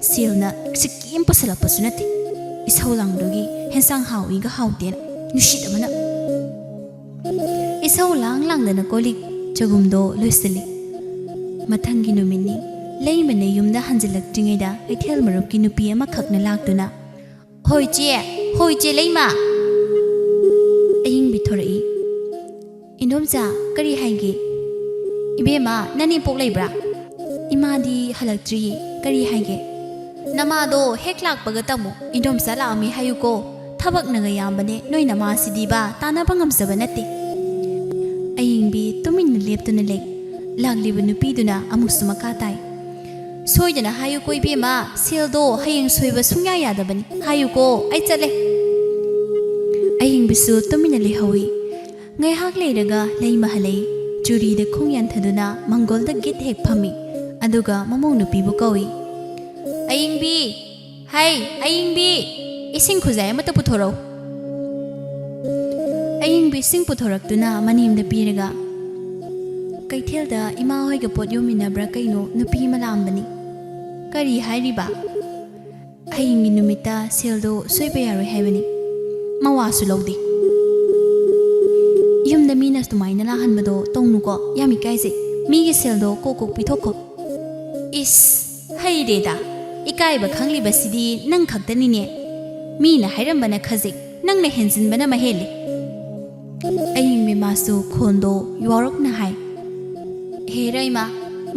ꯁꯦꯜꯅ ꯁꯤꯀꯤ ꯑꯃ ꯄꯨꯁꯜꯂꯛꯄꯁꯨ ꯅꯠꯇꯦ꯫ ꯏꯁꯧ ꯂꯥꯡꯗꯨꯒꯤ ꯍꯦꯟꯁꯥꯡ ꯍꯥꯎꯏꯒ ꯍꯥꯎꯇꯦꯅ ꯅꯨꯡꯁꯤꯗꯕꯅ꯫ ꯏꯁꯧ ꯂꯥꯡ ꯂꯥꯡꯗꯅ ꯀꯣꯜꯂꯤꯛ ꯆꯒꯨꯝꯗꯣ ꯂꯣꯏꯁꯤꯜꯂꯤ꯫ ꯃꯊꯪꯒꯤ ꯅꯨꯃꯤꯠꯅꯤ꯫ ꯂꯩꯃꯅ ꯌꯨꯝꯗ ꯍꯟꯖꯤꯜꯂꯛꯇ꯭ꯔꯤꯉꯩꯗ ꯀꯩꯊꯦꯜ ꯃꯔꯨꯞꯀꯤ ꯅꯨꯄꯤ ꯑꯃꯈꯛꯅ ꯂꯥꯛꯇꯨꯅ, "ꯍꯣꯏ ꯆꯦ, ꯍꯣꯏ ꯆꯦ ꯂꯩꯃ!" ꯑꯌꯤꯡꯕꯤ ꯊꯣꯔꯛꯏ꯫ "ꯏꯟꯗꯣꯝꯆꯥ, ꯀꯔꯤ ꯍꯥꯏꯒꯦ?" "ꯏꯕꯦꯝꯃ, ꯅꯅꯦꯝꯄꯣꯛ ꯂꯩꯕ꯭ꯔꯥ?" "ꯏꯃꯥꯗꯤ ꯍꯜꯂꯛꯇ꯭ꯔꯤꯌꯦ, ꯀꯔꯤ ꯍꯥꯏꯒꯦ?" "ꯅꯃꯥꯗꯣ ꯍꯦꯛ ꯂꯥꯛꯄꯒ ꯇꯝꯃꯨ, ꯏꯟꯗꯣꯝꯆꯥ ꯂꯥꯛꯑꯝꯃꯤ ꯍꯥꯏꯌꯨꯀꯣ꯫ ꯊꯕꯛꯅꯒ ꯌꯥꯝꯕꯅꯦ, ꯅꯣꯏ ꯅꯃꯥꯁꯤꯗꯤꯕ ꯇꯥꯟꯅꯕ ꯉꯝꯖꯕ ꯅꯠꯇꯦ꯫" ꯑꯌꯤꯡꯕꯤ ꯇꯨꯃꯤꯟꯅ ꯂꯦꯞꯇꯨꯅ ꯂꯩ꯫ ꯂꯥꯛꯂꯤꯕ ꯅꯨꯄꯤꯗꯨꯅ ꯑꯃꯨꯛꯁꯨ ꯃꯈꯥ ꯇꯥꯏ, "ꯁꯣꯏꯗꯅ ꯍꯥꯏꯌꯨꯀꯣ ꯏꯕꯦꯝꯃ, ꯁꯦꯜꯗꯣ ꯍꯌꯦꯡ ꯁꯣꯏꯕ ꯁꯨꯡꯌꯥ ꯌꯥꯗꯕꯅꯤ, ꯍꯥꯏꯌꯨꯀꯣ, ꯑꯩ ꯆꯠꯂꯦ꯫" ꯑꯌꯤꯡꯕꯤꯁꯨ ꯇꯨꯃꯤꯟꯅ ꯂꯩꯍꯧꯏ꯫ ꯉꯥꯏꯍꯥꯛ ꯂꯩꯔꯒ ꯂꯩꯃ ꯍꯜꯂꯛꯏ꯫ ꯆꯨꯔꯤꯗ ꯈꯣꯡ ꯌꯥꯟꯊꯗꯨꯅ ꯃꯪꯒꯣꯜꯗ ꯒꯤꯠ ꯍꯦꯛ ꯐꯝꯃꯤ꯫ ꯑꯗꯨꯒ ꯃꯃꯧ ꯅꯨꯄꯤꯕꯨ ꯀꯧꯏ꯫ "ꯑꯌꯤꯡꯕꯤ! ꯍꯩ, ꯑꯌꯤꯡꯕꯤ! ꯏꯁꯤꯡ ꯈꯨꯖꯥꯏ ꯑꯃꯇ ꯄꯨꯊꯣꯔꯛꯎ꯫" ꯑꯌꯤꯡꯕꯤ ꯏꯁꯤꯡ ꯄꯨꯊꯣꯔꯛꯇꯨꯅ ꯃꯅꯦꯝꯗ ꯄꯤꯔꯒ, "ꯀꯩꯊꯦꯜꯗ ꯏꯃꯥ ꯍꯣꯏꯒ ꯄꯣꯠ ꯌꯣꯝꯃꯤꯟꯅꯕ꯭ꯔꯥ ꯀꯩꯅꯣ ꯅꯨꯄꯤ ꯑꯃ ꯂꯥꯛꯑꯝꯕꯅꯤ꯫" "ꯀꯔꯤ ꯍꯥꯏꯔꯤꯕ?" "ꯍꯌꯦꯡꯒꯤ ꯅꯨꯃꯤꯠꯇ ꯁꯦꯜꯗꯣ ꯁꯣꯏꯕ ꯌꯥꯔꯣꯏ ꯍꯥꯏꯕꯅꯤ꯫" "ꯃꯋꯥꯁꯨ ꯂꯧꯗꯦ꯫" "ꯌꯨꯝꯗ ꯃꯤꯅ ꯑꯗꯨꯃꯥꯏꯅ ꯂꯥꯛꯍꯟꯕꯗꯣ ꯇꯧꯅꯨꯀꯣ, ꯌꯥꯝ ꯏꯀꯥꯏꯖꯩ꯫ ꯃꯤꯒꯤ ꯁꯦꯜꯗꯣ ꯀꯣꯛ ꯀꯣꯛ ꯄꯤꯊꯣꯛꯈꯣ꯫" "ꯏꯁ, ꯍꯩꯔꯦꯗ꯫ ꯏꯀꯥꯏꯕ ꯈꯪꯂꯤꯕꯁꯤꯗꯤ ꯅꯪ ꯈꯛꯇꯅꯤꯅꯦ꯫ ꯃꯤꯅ ꯍꯥꯏꯔꯝꯕꯅ ꯈꯖꯤꯛ, ꯅꯪꯅ ꯍꯦꯟꯖꯤꯟꯕꯅ ꯃꯍꯦꯜꯂꯤ꯫" ꯑꯌꯤꯡꯕꯤ ꯃꯥꯁꯨ ꯈꯣꯟꯗꯣ ꯌꯥꯎꯔꯞꯅ ꯍꯥꯏ, "ꯍꯦ ꯔꯩꯃ,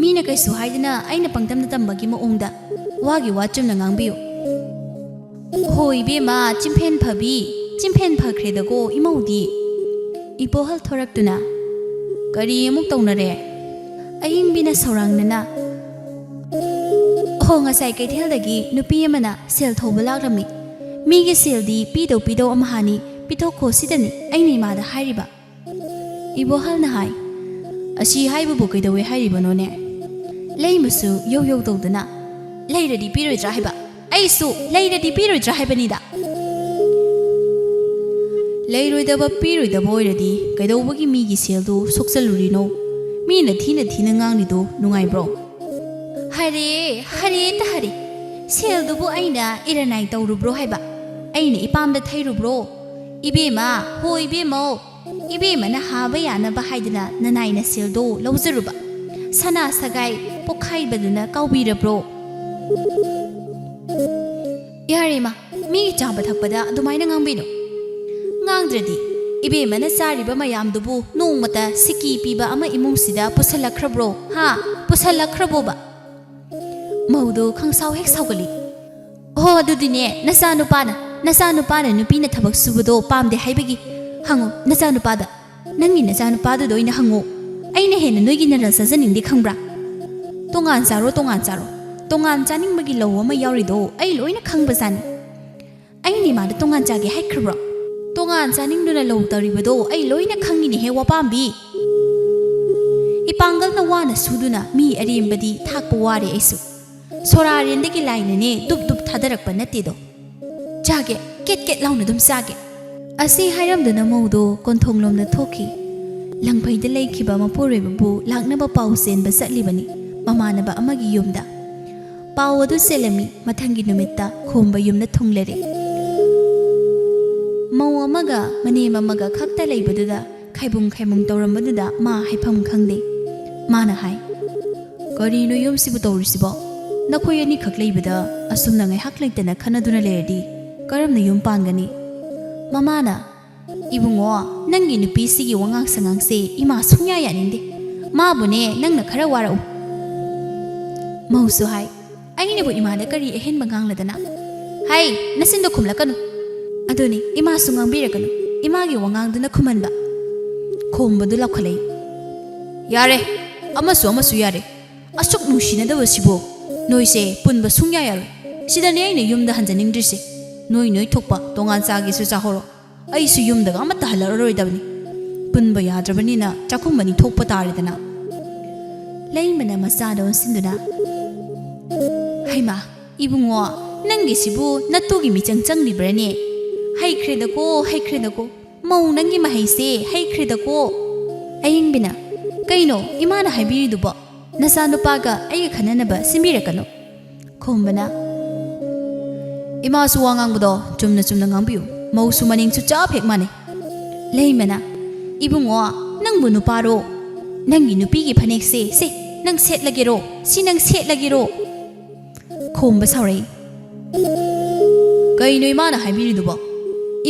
ꯃꯤꯅ ꯀꯩꯁꯨ ꯍꯥꯏꯗꯅ ꯑꯩꯅ ꯄꯪꯇꯝꯗ ꯇꯝꯕꯒꯤ ꯃꯑꯣꯡꯗ ꯋꯥꯒꯤ ꯋꯥ ꯆꯨꯝꯅ ꯉꯥꯡꯕꯤꯌꯨ꯫ ꯍꯣ ꯏꯕꯦꯝꯃ, ꯆꯤꯡꯐꯦꯟ ꯐꯕꯤ, ꯆꯤꯡꯐꯦꯟ ꯐꯈ꯭ꯔꯦꯗꯀꯣ ꯏꯃꯧꯗꯤ꯫ ꯏꯕꯣꯍꯜ ꯊꯣꯔꯛꯇꯨꯅ, "ꯀꯔꯤ ꯑꯃꯨꯛ ꯇꯧꯅꯔꯦ?" ꯑꯏꯪꯕꯤꯅ ꯁꯧꯔꯥꯡꯅꯅ, "ꯍꯣ, ꯉꯁꯥꯏ ꯀꯩꯊꯦꯜꯗꯒꯤ ꯅꯨꯄꯤ ꯑꯃꯅ ꯁꯦꯜ ꯊꯧꯕ ꯂꯥꯛꯂꯝꯃꯤ꯫ ꯃꯤꯒꯤ ꯁꯦꯜꯗꯤ ꯄꯤꯗꯧ ꯄꯤꯗꯧ ꯑꯃꯍꯥꯅꯤ, ꯄꯤꯊꯣꯛꯈꯣ ꯁꯤꯗꯅꯤ ꯑꯩꯅ ꯏꯃꯥꯗ ꯍꯥꯏꯔꯤꯕ꯫" ꯏꯕꯣꯍꯜꯅ ꯍꯥꯏ, "ꯑꯁꯤ ꯍꯥꯏꯕꯕꯨ ꯀꯩꯗꯧꯋꯦ ꯍꯥꯏꯔꯤꯕꯅꯣꯅꯦ?" ꯂꯩꯃꯁꯨ ꯌꯧ ꯌꯧ ꯇꯧꯗꯨꯅ, "ꯂꯩꯔꯗꯤ ꯄꯤꯔꯣꯏꯗ꯭ꯔꯥ ꯍꯥꯏꯕ? ꯑꯩꯁꯨ ꯂꯩꯔꯗꯤ ꯄꯤꯔꯣꯏꯗ꯭ꯔꯥ ꯍꯥꯏꯕꯅꯤꯗ?" "ꯂꯩꯔꯣꯏꯗꯕ ꯄꯤꯔꯣꯏꯗꯕ ꯑꯣꯏꯔꯗꯤ ꯀꯩꯗꯧꯕꯒꯤ ꯃꯤꯒꯤ ꯁꯦꯜꯗꯨ ꯁꯣꯛꯆꯜꯂꯨꯔꯤꯅꯣ? ꯃꯤꯅ ꯊꯤꯅ ꯊꯤꯅ ꯉꯥꯡꯂꯤꯗꯨ ꯅꯨꯡꯉꯥꯏꯕ꯭ꯔꯣ?" "ꯍꯔꯦ, ꯍꯔꯦ ꯇ ꯍꯔꯦ, ꯁꯦꯜꯗꯨꯕꯨ ꯑꯩꯅ ꯏꯔꯅꯥꯏ ꯇꯧꯔꯨꯕ꯭ꯔꯣ ꯍꯥꯏꯕ? ꯑꯩꯅ ꯏꯄꯥꯝꯗ ꯊꯩꯔꯨꯕ꯭ꯔꯣ? ꯏꯕꯦꯝꯃ, ꯍꯣ ꯏꯕꯦꯝꯃꯧ, ꯏꯕꯦꯝꯃꯅ ꯍꯥꯕ ꯌꯥꯅꯕ ꯍꯥꯏꯗꯅ ꯅꯅꯥꯏꯅ ꯁꯦꯜꯗꯣ ꯂꯧꯖꯔꯨꯕ꯫ ꯁꯅꯥ ꯁꯒꯥꯏ ꯄꯣꯛꯈꯥꯏꯕꯗꯨꯅ ꯀꯥꯎꯕꯤꯔꯕ꯭ꯔꯣ?" "ꯌꯥꯔꯦ ꯏꯃꯥ, ꯃꯤꯒꯤ ꯆꯥꯕ ꯊꯛꯄꯗ ꯑꯗꯨꯃꯥꯏꯅ ꯉꯥꯡꯕꯤꯅꯨ꯫ ꯉꯥꯡꯗ꯭ꯔꯗꯤ ꯏꯕꯦꯝꯃꯅ ꯆꯥꯔꯤꯕ ꯃꯌꯥꯝꯗꯨꯕꯨ ꯅꯣꯡꯃꯇ ꯁꯤꯀꯤ ꯄꯤꯕ ꯑꯃ ꯏꯃꯨꯡꯁꯤꯗ ꯄꯨꯁꯜꯂꯛꯈ꯭ꯔꯕ꯭ꯔꯣ? ꯍꯥ? ꯄꯨꯁꯜꯂꯛꯈ꯭ꯔꯕꯣꯕ?" ꯃꯧꯗꯨ ꯈꯪꯁꯥꯎ ꯍꯦꯛ ꯁꯥꯎꯒꯠꯂꯤ꯫ "ꯑꯣ, ꯑꯗꯨꯗꯤꯅꯦ, ꯅꯆꯥꯅꯨꯄꯥꯅ, ꯅꯆꯥꯅꯨꯄꯥꯅ ꯅꯨꯄꯤꯅ ꯊꯕꯛ ꯁꯨꯕꯗꯣ ꯄꯥꯝꯗꯦ ꯍꯥꯏꯕꯒꯤ ꯍꯪꯉꯣ ꯅꯆꯥꯅꯨꯄꯥꯗ꯫ ꯅꯪꯒꯤ ꯅꯆꯥꯅꯨꯄꯥꯗꯨꯗ ꯑꯣꯏꯅ ꯍꯪꯉꯣ꯫ ꯑꯩꯅ ꯍꯦꯟꯅ ꯅꯣꯏꯒꯤ ꯅꯔꯜ ꯆꯥꯖꯅꯤꯡꯗꯦ ꯈꯪꯕ꯭ꯔꯥ? ꯇꯣꯉꯥꯟ ꯆꯥꯔꯣ, ꯇꯣꯉꯥꯟ ꯆꯥꯔꯣ꯫ ꯇꯣꯉꯥꯟ ꯆꯥꯅꯤꯡꯕꯒꯤ ꯂꯧ ꯑꯃ ꯌꯥꯎꯔꯤꯗꯣ ꯑꯩ ꯂꯣꯏꯅ ꯈꯪꯕꯖꯥꯠꯅꯤ꯫ ꯑꯩꯅ ꯏꯃꯥꯗ ꯇꯣꯉꯥꯟ ꯆꯥꯒꯦ ꯍꯥꯏꯈ꯭ꯔꯕ꯭ꯔꯣ? ꯇꯣꯉꯥꯟ ꯆꯥꯅꯤꯡꯗꯨꯅ ꯂꯧ ꯇꯧꯔꯤꯕꯗꯣ ꯑꯩ ꯂꯣꯏꯅ ꯈꯪꯉꯤꯅꯦꯍꯦ ꯋꯥꯄꯥꯝꯕꯤ꯫ ꯏꯄꯥꯡꯒꯜꯅ ꯋꯥꯅ ꯁꯨꯗꯨꯅ ꯃꯤ ꯑꯔꯦꯝꯕꯗꯤ ꯊꯥꯛꯄ ꯋꯥꯔꯦ ꯑꯩꯁꯨ꯫ ꯁꯣꯔꯥꯔꯦꯟꯗꯒꯤ ꯂꯥꯏꯅꯅꯦ ꯗꯨꯞ ꯗꯨꯞ ꯊꯥꯗꯔꯛꯄ ꯅꯠꯇꯦꯗꯣ꯫ ꯆꯥꯒꯦ, ꯀꯦꯠ ꯀꯦꯠ ꯂꯥꯎꯅ ꯑꯗꯨꯝ ꯆꯥꯒꯦ꯫" ꯑꯁꯤ ꯍꯥꯏꯔꯝꯗꯨꯅ ꯃꯧꯗꯣ ꯀꯣꯟꯊꯣꯡꯂꯣꯝꯗ ꯊꯣꯛꯈꯤ꯫ ꯂꯪꯐꯩꯗ ꯂꯩꯈꯤꯕ ꯃꯄꯨꯔꯣꯏꯕꯕꯨ ꯂꯥꯛꯅꯕ ꯄꯥꯎ ꯆꯦꯟꯕ ꯆꯠꯂꯤꯕꯅꯤ ꯃꯃꯥꯟꯅꯕ ꯑꯃꯒꯤ ꯌꯨꯝꯗ꯫ ꯄꯥꯎ ꯑꯗꯨ ꯆꯦꯜꯂꯝꯃꯤ꯫ ꯃꯊꯪꯒꯤ ꯅꯨꯃꯤꯠꯇ ꯈꯣꯝꯕ ꯌꯨꯝꯗ ꯊꯨꯡꯂꯔꯦ꯫ ꯃꯧ ꯑꯃꯒ ꯃꯅꯦꯝ ꯑꯃꯒ ꯈꯛꯇ ꯂꯩꯕꯗꯨꯗ ꯈꯥꯏꯕꯨꯡ ꯈꯥꯏꯕꯨꯡ ꯇꯧꯔꯝꯕꯗꯨꯗ ꯃꯥ ꯍꯥꯏꯐꯝ ꯈꯪꯗꯦ꯫ ꯃꯥꯅ ꯍꯥꯏ, "ꯀꯔꯤꯅꯣ ꯌꯨꯝꯁꯤꯕꯨ ꯇꯧꯔꯤꯁꯤꯕꯣ? ꯅꯈꯣꯏ ꯑꯅꯤꯈꯛ ꯂꯩꯕꯗ ꯑꯁꯨꯝꯅ ꯉꯥꯏꯍꯥꯛ ꯂꯩꯇꯅ ꯈꯟꯅꯗꯨꯅ ꯂꯩꯔꯗꯤ ꯀꯔꯝꯅ ꯌꯨꯝ ꯄꯥꯟꯒꯅꯤ?" ꯃꯃꯥꯅ, "ꯏꯕꯨꯡꯉꯣ, ꯅꯪꯒꯤ ꯅꯨꯄꯤꯁꯤꯒꯤ ꯋꯥꯉꯥꯡ ꯁꯉꯥꯡꯁꯦ ꯏꯃꯥ ꯁꯨꯡꯌꯥ ꯌꯥꯅꯤꯡꯗꯦ꯫ ꯃꯥꯕꯨꯅꯦ ꯅꯪꯅ ꯈꯔ ꯋꯥꯔꯛꯎ꯫ ꯃꯧꯁꯨ ꯍꯥꯏ, "ꯑꯩꯅꯕꯨ ꯏꯃꯥꯗ ꯀꯔꯤ ꯑꯍꯦꯟꯕ ꯉꯥꯡꯂꯗꯅ?" "ꯍꯥꯏ, ꯅꯆꯤꯟꯗꯣ ꯈꯨꯝꯂꯛꯀꯅꯨ꯫ ꯑꯗꯨꯅꯤ, ꯏꯃꯥꯁꯨ ꯉꯥꯡꯕꯤꯔꯛꯀꯅꯨ, ꯏꯃꯥꯒꯤ ꯋꯥꯉꯥꯡꯗꯨꯅ ꯈꯨꯝꯍꯟꯕ꯫" ꯈꯣꯝꯕꯗꯨ ꯂꯥꯎꯈꯠꯂꯛꯏ, "ꯌꯥꯔꯦ, ꯑꯃꯁꯨ ꯑꯃꯁꯨ ꯌꯥꯔꯦ꯫ ꯑꯁꯨꯛ ꯅꯨꯡꯁꯤꯅꯗꯕꯁꯤꯕꯨ ꯅꯣꯏꯁꯦ ꯄꯨꯟꯕ ꯁꯨꯡꯌꯥ ꯌꯥꯔꯣꯏ꯫ ꯁꯤꯗꯅꯦ ꯑꯩꯅ ꯌꯨꯝꯗ ꯍꯟꯖꯅꯤꯡꯗ꯭ꯔꯤꯁꯦ꯫ ꯅꯣꯏ ꯅꯣꯏ ꯊꯣꯛꯄ ꯇꯣꯉꯥꯟ ꯆꯥꯒꯦꯁꯨ ꯆꯥꯍꯧꯔꯣ꯫ ꯑꯩꯁꯨ ꯌꯨꯝꯗꯒ ꯑꯃꯠꯇ ꯍꯜꯂꯛꯑꯔꯣꯏꯗꯕꯅꯤ꯫ ꯄꯨꯟꯕ ꯌꯥꯗ꯭ꯔꯕꯅꯤꯅ ꯆꯥꯛꯈꯨꯝ ꯑꯅꯤ ꯊꯣꯛꯄ ꯇꯥꯔꯦꯗꯅ꯫" ꯂꯩꯃꯅ ꯃꯆꯥꯗ ꯑꯣꯟꯁꯤꯟꯗꯨꯅ, "ꯍꯩꯃꯥ, ꯏꯕꯨꯡꯉꯣ, ꯅꯪꯒꯤꯁꯤꯕꯨ ꯅꯠꯇꯨꯒꯤ ꯃꯤꯆꯪ ꯆꯪꯂꯤꯕ꯭ꯔꯅꯦ? ꯍꯩꯈ꯭ꯔꯦꯗꯀꯣ, ꯍꯩꯈ꯭ꯔꯦꯗꯀꯣ꯫ ꯃꯧ ꯅꯪꯒꯤ ꯃꯍꯩꯁꯦ ꯍꯩꯈ꯭ꯔꯦꯗꯀꯣ꯫" ꯑꯌꯤꯡꯕꯤꯅ, "ꯀꯩꯅꯣ ꯏꯃꯥꯅ ꯍꯥꯏꯕꯤꯔꯤꯗꯨꯕꯣ? ꯅꯆꯥꯅꯨꯄꯥꯒ ꯑꯩꯒ ꯈꯟꯅꯅꯕ ꯁꯤꯟꯕꯤꯔꯛꯀꯅꯨ꯫" ꯈꯣꯝꯕꯅ, "ꯏꯃꯥꯁꯨ ꯋꯥ ꯉꯥꯡꯕꯗꯣ ꯆꯨꯝꯅ ꯆꯨꯝꯅ ꯉꯥꯡꯕꯤꯌꯨ꯫ ꯃꯧꯁꯨ ꯃꯅꯤꯡꯁꯨ ꯆꯞ ꯍꯦꯛ ꯃꯥꯟꯅꯩ꯫" ꯂꯩꯃꯅ, "ꯏꯕꯨꯡꯉꯣ, ꯅꯪꯕꯨ ꯅꯨꯄꯥꯔꯣ? ꯅꯪꯒꯤ ꯅꯨꯄꯤꯒꯤ ꯐꯅꯦꯛꯁꯦ, ꯁꯦ, ꯅꯪ ꯁꯦꯠꯂꯒꯦꯔꯣ? ꯁꯤ ꯅꯪ ꯁꯦꯠꯂꯒꯦꯔꯣ?" ꯈꯣꯝꯕ ꯁꯥꯎꯔꯛꯏ꯫ "ꯀꯩꯅꯣ ꯏꯃꯥꯅ ꯍꯥꯏꯕꯤꯔꯤꯗꯨꯕꯣ?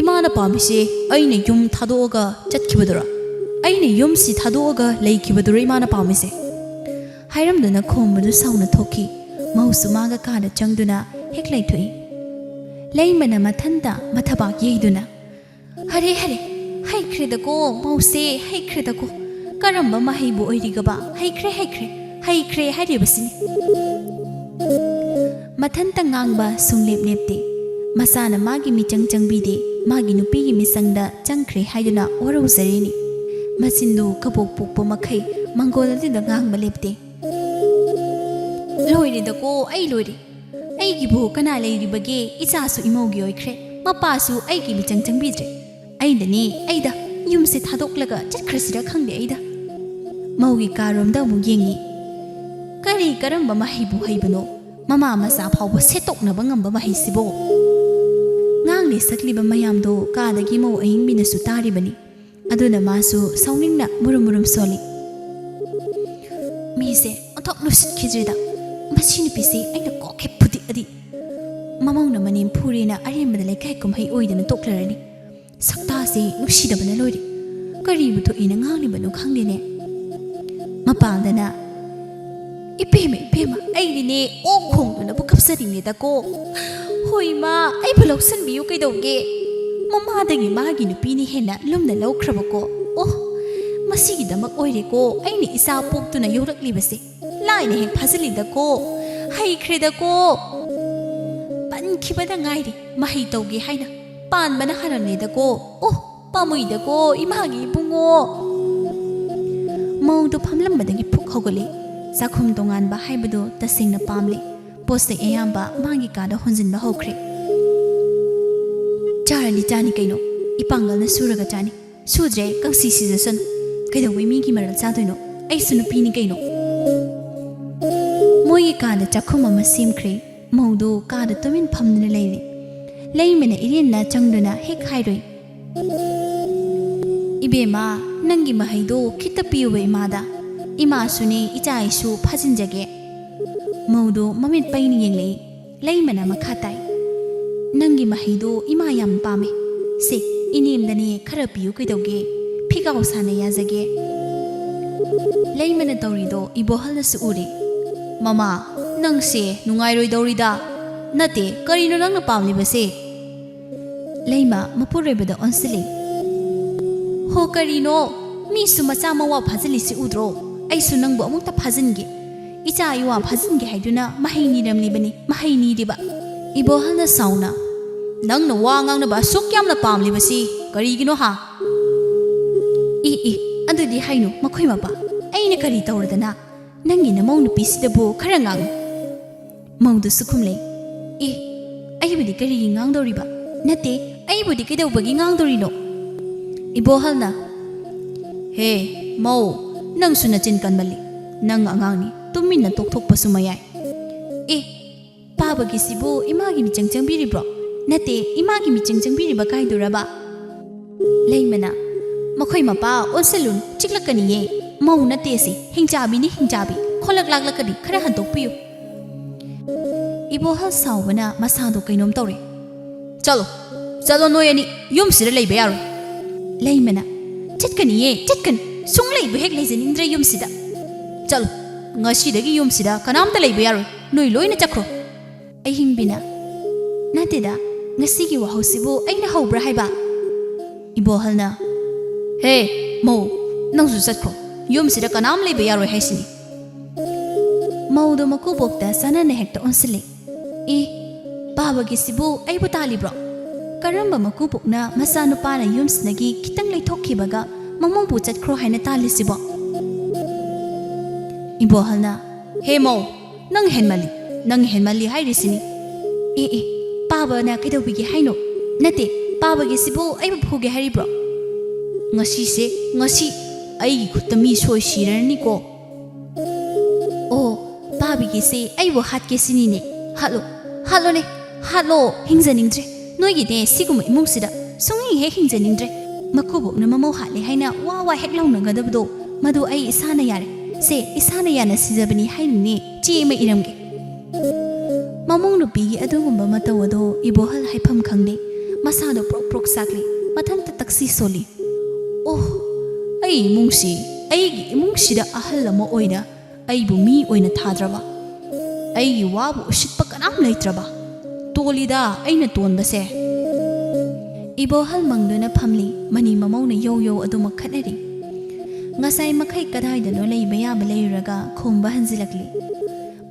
ꯏꯃꯥꯅ ꯄꯥꯝꯃꯤꯁꯦ ꯑꯩꯅ ꯌꯨꯝ ꯊꯥꯗꯣꯛꯑꯒ ꯆꯠꯈꯤꯕꯗꯨꯔꯣ? ꯑꯩꯅ ꯌꯨꯝꯁꯤ ꯊꯥꯗꯣꯛꯑꯒ ꯂꯩꯈꯤꯕꯗꯨꯔꯣ ꯏꯃꯥꯅ ꯄꯥꯝꯃꯤꯁꯦ?" ꯍꯥꯏꯔꯝꯗꯨꯅ ꯈꯣꯝꯕꯗꯨ ꯁꯥꯎꯅ ꯊꯣꯛꯈꯤ꯫ ꯃꯧꯁꯨ ꯃꯥꯒ ꯀꯥꯗ ꯆꯪꯗꯨꯅ ꯍꯦꯛ ꯂꯩꯊꯣꯛꯏ꯫ ꯂꯩꯃꯅ ꯃꯊꯟꯇ ꯃꯊꯕꯥꯛ ꯌꯩꯗꯨꯅ, "ꯍꯔꯦ, ꯍꯔꯦ, ꯍꯩꯈ꯭ꯔꯦꯗꯀꯣ, ꯃꯧꯁꯦ ꯍꯩꯈ꯭ꯔꯦꯗꯀꯣ꯫ ꯀꯔꯝꯕ ꯃꯍꯩꯕꯨ ꯑꯣꯏꯔꯤꯒꯕ? ꯍꯩꯈ꯭ꯔꯦ, ꯍꯩꯈ꯭ꯔꯦ, ꯍꯩꯈ꯭ꯔꯦ ꯍꯥꯏꯔꯤꯕꯁꯤꯅꯤ꯫" ꯃꯊꯟꯇ ꯉꯥꯡꯕ ꯁꯨꯡꯂꯦꯞ ꯂꯦꯞꯇꯦ꯫ ꯃꯆꯥꯅ ꯃꯥꯒꯤ ꯃꯤꯆꯪ ꯆꯪꯕꯤꯗꯦ, ꯃꯥꯒꯤ ꯅꯨꯄꯤꯒꯤ ꯃꯤꯆꯪꯗ ꯆꯪꯈ꯭ꯔꯦ ꯍꯥꯏꯗꯨꯅ ꯋꯥꯔꯧꯖꯔꯤꯅꯤ꯫ ꯃꯆꯤꯟꯗꯨ ꯀꯕꯣꯛ ꯄꯣꯛꯄ ꯃꯈꯩ ꯃꯪꯒꯣꯜ ꯑꯗꯨꯗ ꯉꯥꯡꯕ ꯂꯦꯞꯇꯦ꯫ "ꯂꯣꯏꯔꯦꯗꯀꯣ, ꯑꯩ ꯂꯣꯏꯔꯦ꯫ ꯑꯩꯒꯤꯕꯨ ꯀꯅꯥ ꯂꯩꯔꯤꯕꯒꯦ? ꯏꯆꯥꯁꯨ ꯏꯃꯧꯒꯤ ꯑꯣꯏꯈ꯭ꯔꯦ, ꯃꯄꯥꯁꯨ ꯑꯩꯒꯤ ꯃꯤꯆꯪ ꯆꯪꯕꯤꯗ꯭ꯔꯦ꯫ ꯑꯩꯅꯅꯦ, ꯑꯩꯗ ꯌꯨꯝꯁꯦ ꯊꯥꯗꯣꯛꯂꯒ ꯆꯠꯈ꯭ꯔꯁꯤꯔ ꯈꯪꯗꯦ ꯑꯩꯗ꯫" ꯃꯧꯒꯤ ꯀꯥꯔꯣꯝꯗ ꯑꯃꯨꯛ ꯌꯦꯡꯉꯤ꯫ "ꯀꯔꯤ ꯀꯔꯝꯕ ꯃꯍꯩꯕꯨ ꯍꯩꯕꯅꯣ? ꯃꯃꯥ ꯃꯆꯥ ꯐꯥꯎꯕ ꯁꯦꯠꯇꯣꯛꯅꯕ ꯉꯝꯕ ꯃꯍꯩꯁꯤꯕꯣ?" ꯉꯥꯡꯂꯤ ꯁꯛꯂꯤꯕ ꯃꯌꯥꯝꯗꯣ ꯀꯥꯗꯒꯤ ꯃꯧ ꯑꯌꯤꯡꯕꯤꯅꯁꯨ ꯇꯥꯔꯤꯕꯅꯤ꯫ ꯑꯗꯨꯅ ꯃꯥꯁꯨ ꯁꯥꯎꯅꯤꯡꯅ ꯃꯨꯔꯨꯝ ꯃꯨꯔꯨꯝ ꯁꯣꯜꯂꯤ꯫ "ꯃꯤꯁꯦ ꯑꯣꯟꯊꯣꯛ ꯂꯨꯁꯤꯠꯈꯤꯗ꯭ꯔꯦꯗ꯫ ꯃꯁꯤ ꯅꯨꯄꯤꯁꯦ ꯑꯩꯅ ꯀꯣꯛ ꯍꯦꯛ ꯐꯨꯗꯤꯛꯑꯗꯤ꯫ ꯃꯃꯧꯅ ꯃꯅꯦꯝ ꯐꯨꯔꯦꯅ ꯑꯔꯦꯝꯕꯗ ꯂꯩꯀꯥꯏ ꯀꯨꯝꯍꯩ ꯑꯣꯏꯗꯅ ꯇꯣꯛꯂꯔꯅꯤ꯫ ꯁꯛꯇꯥꯁꯦ ꯅꯨꯡꯁꯤꯗꯕꯅ ꯂꯣꯏꯔꯦ꯫ ꯀꯔꯤꯕꯨ ꯊꯣꯛꯑꯦꯅ ꯉꯥꯡꯂꯤꯕꯅꯣ ꯈꯪꯗꯦꯅꯦ꯫" ꯃꯄꯥꯟꯗꯅ, "ꯏꯕꯦꯝꯃ, ꯏꯕꯦꯝꯃ, ꯑꯩꯗꯤꯅꯦ ꯑꯣꯛ ꯈꯣꯡꯗꯨꯅꯕꯨ ꯀꯞꯆꯅꯤꯡꯉꯦꯗꯀꯣ꯫ ꯍꯣꯏ ꯏꯃꯥ, ꯑꯩꯕꯨ ꯂꯧꯁꯟꯕꯤꯌꯨ ꯀꯩꯗꯧꯒꯦ? ꯃꯃꯥꯗꯒꯤ ꯃꯥꯒꯤ ꯅꯨꯄꯤꯅ ꯍꯦꯟꯅ ꯂꯨꯝꯅ ꯂꯧꯈ꯭ꯔꯕꯀꯣ꯫ ꯑꯣ, ꯃꯁꯤꯒꯤꯗꯃꯛ ꯑꯣꯏꯔꯦꯀꯣ ꯑꯩꯅ ꯏꯆꯥ ꯄꯣꯛꯇꯨꯅ ꯌꯣꯛꯂꯛꯂꯤꯕꯁꯦ꯫ ꯂꯥꯏꯅ ꯍꯦꯛ ꯐꯥꯖꯤꯜꯂꯤꯗꯀꯣ, ꯍꯩꯈ꯭ꯔꯦꯗꯀꯣ꯫ ꯄꯟꯈꯤꯕꯗ ꯉꯥꯏꯔꯤ ꯃꯍꯩ ꯇꯧꯒꯦ ꯍꯥꯏꯅ꯫ ꯄꯥꯟꯕꯅ ꯍꯥꯜꯂꯝꯂꯦꯗꯀꯣ꯫ ꯑꯣ, ꯄꯥꯝꯃꯨꯏꯗꯀꯣ ꯏꯃꯥꯒꯤ ꯏꯕꯨꯡꯉꯣ꯫" ꯃꯧꯗꯣ ꯐꯝꯂꯝꯕꯗꯒꯤ ꯐꯨꯛ ꯍꯧꯒꯠꯂꯦ꯫ ꯆꯥꯛꯈꯨꯝ ꯇꯣꯉꯥꯟꯕ ꯍꯥꯏꯕꯗꯣ ꯇꯁꯦꯡꯅ ꯄꯥꯝꯂꯦ꯫ ꯄꯣꯠ ꯆꯩ ꯑꯌꯥꯝꯕ ꯃꯥꯒꯤ ꯀꯥꯗ ꯍꯣꯟꯖꯤꯟꯕ ꯍꯧꯈ꯭ꯔꯦ꯫ "ꯆꯥꯔꯗꯤ ꯆꯥꯅꯤ ꯀꯩꯅꯣ, ꯏꯄꯥꯡꯒꯜꯅ ꯁꯨꯔꯒ ꯆꯥꯅꯤ꯫ ꯁꯨꯗ꯭ꯔꯦ, ꯀꯪꯁꯤ ꯁꯤꯖꯁꯅꯨ꯫ ꯀꯩꯗꯧꯕꯩ ꯃꯤꯒꯤ ꯃꯔꯜ ꯆꯥꯗꯣꯏꯅꯣ? ꯑꯩꯁꯨ ꯅꯨꯄꯤꯅꯤ ꯀꯩꯅꯣ꯫" ꯃꯣꯏꯒꯤ ꯀꯥꯗ ꯆꯥꯛꯈꯨꯝ ꯑꯃ ꯁꯦꯝꯈ꯭ꯔꯦ꯫ ꯃꯧꯗꯨ ꯀꯥꯗ ꯇꯨꯃꯤꯟ ꯐꯝꯗꯨꯅ ꯂꯩꯔꯦ꯫ ꯂꯩꯃꯅ ꯏꯔꯦꯟꯅ ꯆꯪꯗꯨꯅ ꯍꯦꯛ ꯍꯥꯏꯔꯨꯏ, "ꯏꯕꯦꯝꯃ, ꯅꯪꯒꯤ ꯃꯍꯩꯗꯣ ꯈꯤꯠꯇ ꯄꯤꯌꯨꯕ ꯏꯃꯥꯗ꯫ ꯏꯃꯥꯁꯨꯅꯦ, ꯏꯆꯥ ꯑꯩꯁꯨ ꯐꯥꯖꯤꯟꯖꯒꯦ꯫" ꯃꯧꯗꯣ ꯃꯃꯤꯠ ꯄꯩꯅ ꯌꯦꯡꯂꯛꯏ꯫ ꯂꯩꯃꯅ ꯃꯈꯥ ꯇꯥꯏ, "ꯅꯪꯒꯤ ꯃꯍꯩꯗꯣ ꯏꯃꯥ ꯌꯥꯝ ꯄꯥꯝꯃꯦ꯫ ꯁꯦ, ꯏꯅꯦꯝꯗꯅꯦ ꯈꯔ ꯄꯤꯌꯨ ꯀꯩꯗꯧꯒꯦ? ꯐꯤꯒꯥꯎ ꯁꯥꯅ ꯌꯥꯖꯒꯦ꯫" ꯂꯩꯃꯅ ꯇꯧꯔꯤꯗꯣ ꯏꯕꯣꯍꯜꯅꯁꯨ ꯎꯔꯦ꯫ "ꯃꯃꯥ, ꯅꯪꯁꯦ ꯅꯨꯡꯉꯥꯏꯔꯣꯏꯗꯧꯔꯤꯗ꯫ ꯅꯠꯇꯦ, ꯀꯔꯤꯅꯣ ꯅꯪꯅ ꯄꯥꯝꯂꯤꯕꯁꯦ?" ꯂꯩꯃ ꯃꯄꯨꯔꯣꯏꯕꯗ ꯑꯣꯟꯁꯤꯜꯂꯤ꯫ "ꯍꯣ, ꯀꯔꯤꯅꯣ? ꯃꯤꯁꯨ ꯃꯆꯥ ꯃꯋꯥ ꯐꯥꯖꯤꯜꯂꯤꯁꯤ ꯎꯗ꯭ꯔꯣ? ꯑꯩꯁꯨ ꯅꯪꯕꯨ ꯑꯃꯨꯛꯇ ꯐꯥꯖꯤꯟꯒꯦ꯫ ꯏꯆꯥ ꯏꯋꯥ ꯐꯥꯖꯤꯟꯒꯦ ꯍꯥꯏꯗꯨꯅ ꯃꯍꯩ ꯅꯤꯔꯝꯂꯤꯕꯅꯤ, ꯃꯍꯩ ꯅꯤꯔꯤꯕ꯫" ꯏꯕꯣꯍꯜꯅ ꯁꯥꯎꯅ, "ꯅꯪꯅ ꯋꯥ ꯉꯥꯡꯅꯕ ꯑꯁꯨꯛ ꯌꯥꯝꯅ ꯄꯥꯝꯂꯤꯕꯁꯤ ꯀꯔꯤꯒꯤꯅꯣ ꯍꯥ?" "ꯏ, ꯏ, ꯑꯗꯨꯗꯤ ꯍꯥꯏꯅꯨ, ꯃꯈꯣꯏ ꯃꯄꯥ꯫ ꯑꯩꯅ ꯀꯔꯤ ꯇꯧꯔꯗꯅ? ꯅꯪꯒꯤ ꯅꯃꯧ ꯅꯨꯄꯤꯁꯤꯗꯕꯨ ꯈꯔ ꯉꯥꯡꯉꯨ꯫" ꯃꯧꯗꯨꯁꯨ ꯈꯨꯝꯂꯦ, "ꯑꯦ, ꯑꯩꯕꯨꯗꯤ ꯀꯔꯤꯒꯤ ꯉꯥꯡꯗꯧꯔꯤꯕ? ꯅꯠꯇꯦ, ꯑꯩꯕꯨꯗꯤ ꯀꯩꯗꯧꯕꯒꯤ ꯉꯥꯡꯗꯧꯔꯤꯅꯣ?" ꯏꯕꯣꯍꯜꯅ, "ꯍꯦ, ꯃꯧ, ꯅꯪꯁꯨ ꯅꯆꯤꯟ ꯀꯟꯃꯜꯂꯤ꯫ ꯅꯪ ꯑꯉꯥꯡꯅꯤ, ꯇꯨꯃꯤꯟꯅ ꯇꯣꯛꯊꯣꯛꯄꯁꯨ ꯃꯌꯥꯏ꯫ ꯑꯦ, ꯄꯥꯕꯒꯤꯁꯤꯕꯨ ꯏꯃꯥꯒꯤ ꯃꯤꯆꯪ ꯆꯪꯕꯤꯔꯤꯕ꯭ꯔꯣ? ꯅꯠꯇꯦ, ꯏꯃꯥꯒꯤ ꯃꯤꯆꯪ ꯆꯪꯕꯤꯔꯤꯕ ꯀꯥꯏꯗꯨꯔꯕ?" ꯂꯩꯃꯅ, "ꯃꯈꯣꯏ ꯃꯄꯥ ꯑꯣꯟꯁꯤꯜꯂꯨꯅꯨ, ꯆꯤꯛꯂꯛꯀꯅꯤꯌꯦ꯫ ꯃꯧ ꯅꯠꯇꯦ ꯑꯁꯤ, ꯍꯤꯡꯆꯥꯕꯤꯅꯤ, ꯍꯤꯡꯆꯥꯕꯤ꯫ ꯈꯣꯂꯛ ꯂꯥꯛꯂꯛꯀꯅꯤ, ꯈꯔ ꯍꯟꯗꯣꯛꯄꯤꯌꯨ꯫" ꯏꯕꯣꯍꯜ ꯁꯥꯎꯕꯅ ꯃꯁꯥꯗꯣ ꯀꯩꯅꯣꯝ ꯇꯧꯔꯦ꯫ "ꯆꯠꯂꯣ, ꯆꯠꯂꯣ ꯅꯣꯏ ꯑꯅꯤ, ꯌꯨꯝꯁꯤꯗ ꯂꯩꯕ ꯌꯥꯔꯣꯏ꯫" ꯂꯩꯃꯅ, "ꯆꯠꯀꯅꯤꯌꯦ, ꯆꯠꯀꯅꯤ꯫ ꯁꯨꯡ ꯂꯩꯕꯨ ꯍꯦꯛ ꯂꯩꯖꯅꯤꯡꯗ꯭ꯔꯦ ꯌꯨꯝꯁꯤꯗ꯫ ꯆꯠꯂꯣ, "ꯉꯁꯤꯗꯒꯤ ꯌꯨꯝꯁꯤꯗ ꯀꯅꯥꯝꯇ ꯂꯩꯕ ꯌꯥꯔꯣꯏ, ꯅꯣꯏ ꯂꯣꯏꯅ ꯆꯠꯈ꯭ꯔꯣ꯫" ꯑꯍꯤꯡꯕꯤꯅ, "ꯅꯠꯇꯦꯗ, ꯉꯁꯤꯒꯤ ꯋꯥꯍꯧꯁꯤꯕꯨ ꯑꯩꯅ ꯍꯧꯕ꯭ꯔꯥ ꯍꯥꯏꯕ?" ꯏꯕꯣꯍꯜꯅ, "ꯍꯦ, ꯃꯧ, ꯅꯪꯁꯨ ꯆꯠꯈ꯭ꯔꯣ, ꯌꯨꯝꯁꯤꯗ ꯀꯅꯥꯝ ꯂꯩꯕ ꯌꯥꯔꯣꯏ ꯍꯥꯏꯁꯤꯅꯤ꯫" ꯃꯧꯗꯣ ꯃꯀꯨꯕꯣꯛꯇ ꯆꯥꯟꯅꯅ ꯍꯦꯛꯇ ꯑꯣꯟꯁꯤꯜꯂꯤ꯫ "ꯏ, ꯄꯥꯕꯒꯤꯁꯤꯕꯨ ꯑꯩꯕꯨ ꯇꯥꯜꯂꯤꯕ꯭ꯔꯣ? ꯀꯔꯝꯕ ꯃꯀꯨꯕꯣꯛꯅ ꯃꯆꯥꯅꯨꯄꯥꯅ ꯌꯨꯝꯁꯤꯗꯒꯤ ꯈꯤꯇꯪ ꯂꯩꯊꯣꯛꯈꯤꯕꯒ ꯃꯃꯧꯕꯨ ꯆꯠꯈ꯭ꯔꯣ ꯍꯥꯏꯅ ꯇꯥꯜꯂꯤꯁꯤꯕꯣ?" ꯏꯕꯣꯍꯜꯅ, "ꯍꯦ ꯃꯧ, ꯅꯪ ꯍꯦꯟꯃꯜꯂꯤ, ꯅꯪ ꯍꯦꯟꯃꯜꯂꯤ ꯍꯥꯏꯔꯤꯁꯤꯅꯤ꯫" "ꯑꯦ, ꯑꯦ, ꯄꯥꯕꯅ ꯀꯩꯗꯧꯕꯤꯒꯦ ꯍꯥꯏꯅꯣ? ꯅꯠꯇꯦ, ꯄꯥꯕꯒꯤꯁꯤꯕꯨ ꯑꯩꯕꯨ ꯐꯨꯒꯦ ꯍꯥꯏꯔꯤꯕ꯭ꯔꯣ? ꯉꯁꯤꯁꯦ, ꯉꯁꯤ ꯑꯩꯒꯤ ꯈꯨꯠꯇ ꯃꯤ ꯁꯣꯏ ꯁꯤꯔꯅꯤꯀꯣ꯫" "ꯑꯣ, ꯄꯥꯕꯤꯒꯤꯁꯦ ꯑꯩꯕꯨ ꯍꯥꯠꯀꯦ ꯁꯤꯅꯤꯅꯦ꯫ ꯍꯥꯠꯂꯣ, ꯍꯥꯠꯂꯣꯅꯦ, ꯍꯥꯠꯂꯣ, ꯍꯤꯡꯖꯅꯤꯡꯗ꯭ꯔꯦ꯫ ꯅꯣꯏꯒꯤꯅꯦ ꯁꯤꯒꯨꯝꯕ ꯏꯃꯨꯡꯁꯤꯗ ꯁꯨꯡꯍꯤꯡ ꯍꯦꯛ ꯍꯤꯡꯖꯅꯤꯡꯗ꯭ꯔꯦ꯫ ꯃꯀꯨꯕꯣꯛꯅ ꯃꯃꯧ ꯍꯥꯠꯂꯦ ꯍꯥꯏꯅ ꯋꯥ ꯋꯥ ꯍꯦꯛ ꯂꯥꯎꯅꯒꯗꯕꯗꯣ, ꯃꯗꯨ ꯑꯩ ꯏꯁꯥꯅ ꯌꯥꯔꯦ꯫ ꯁꯦ, ꯏꯁꯥꯅ ꯌꯥꯅ ꯁꯤꯖꯕꯅꯤ ꯍꯥꯏꯅꯅꯦ ꯆꯦ ꯑꯃ ꯏꯔꯝꯒꯦ꯫" ꯃꯃꯧ ꯅꯨꯄꯤꯒꯤ ꯑꯗꯨꯒꯨꯝꯕ ꯃꯇꯧ ꯑꯗꯣ ꯏꯕꯣꯍꯜ ꯍꯥꯏꯐꯝ ꯈꯪꯗꯦ꯫ ꯃꯁꯥꯗꯣ ꯄ꯭ꯔꯣꯛ ꯄ꯭ꯔꯣꯛ ꯆꯥꯛꯂꯤ, ꯃꯊꯟꯇ ꯇꯛꯁꯤ ꯁꯣꯜꯂꯤ꯫ "ꯑꯣ, ꯑꯩ ꯏꯃꯨꯡꯁꯤ, ꯑꯩꯒꯤ ꯏꯃꯨꯡꯁꯤꯗ ꯑꯍꯜ ꯑꯃ ꯑꯣꯏꯅ ꯑꯩꯕꯨ ꯃꯤ ꯑꯣꯏꯅ ꯊꯥꯗ꯭ꯔꯕ, ꯑꯩꯒꯤ ꯋꯥꯕꯨ ꯎꯁꯤꯠꯄ ꯀꯅꯥꯝ ꯂꯩꯇ꯭ꯔꯕ, ꯇꯣꯜꯂꯤꯗ ꯑꯩꯅ ꯇꯣꯟꯕꯁꯦ꯫" ꯏꯕꯣꯍꯜ ꯃꯪꯗꯨꯅ ꯐꯝꯂꯤ꯫ ꯃꯅꯤ ꯃꯃꯧꯅ ꯌꯧ ꯌꯧ ꯑꯗꯨꯃꯛ ꯈꯠꯅꯔꯤ꯫ ꯉꯁꯥꯏ ꯃꯈꯩ ꯀꯗꯥꯏꯗꯅꯣ ꯂꯩꯕ ꯌꯥꯕ ꯂꯩꯔꯨꯔꯒ ꯈꯣꯝꯕ ꯍꯟꯖꯤꯜꯂꯛꯂꯤ꯫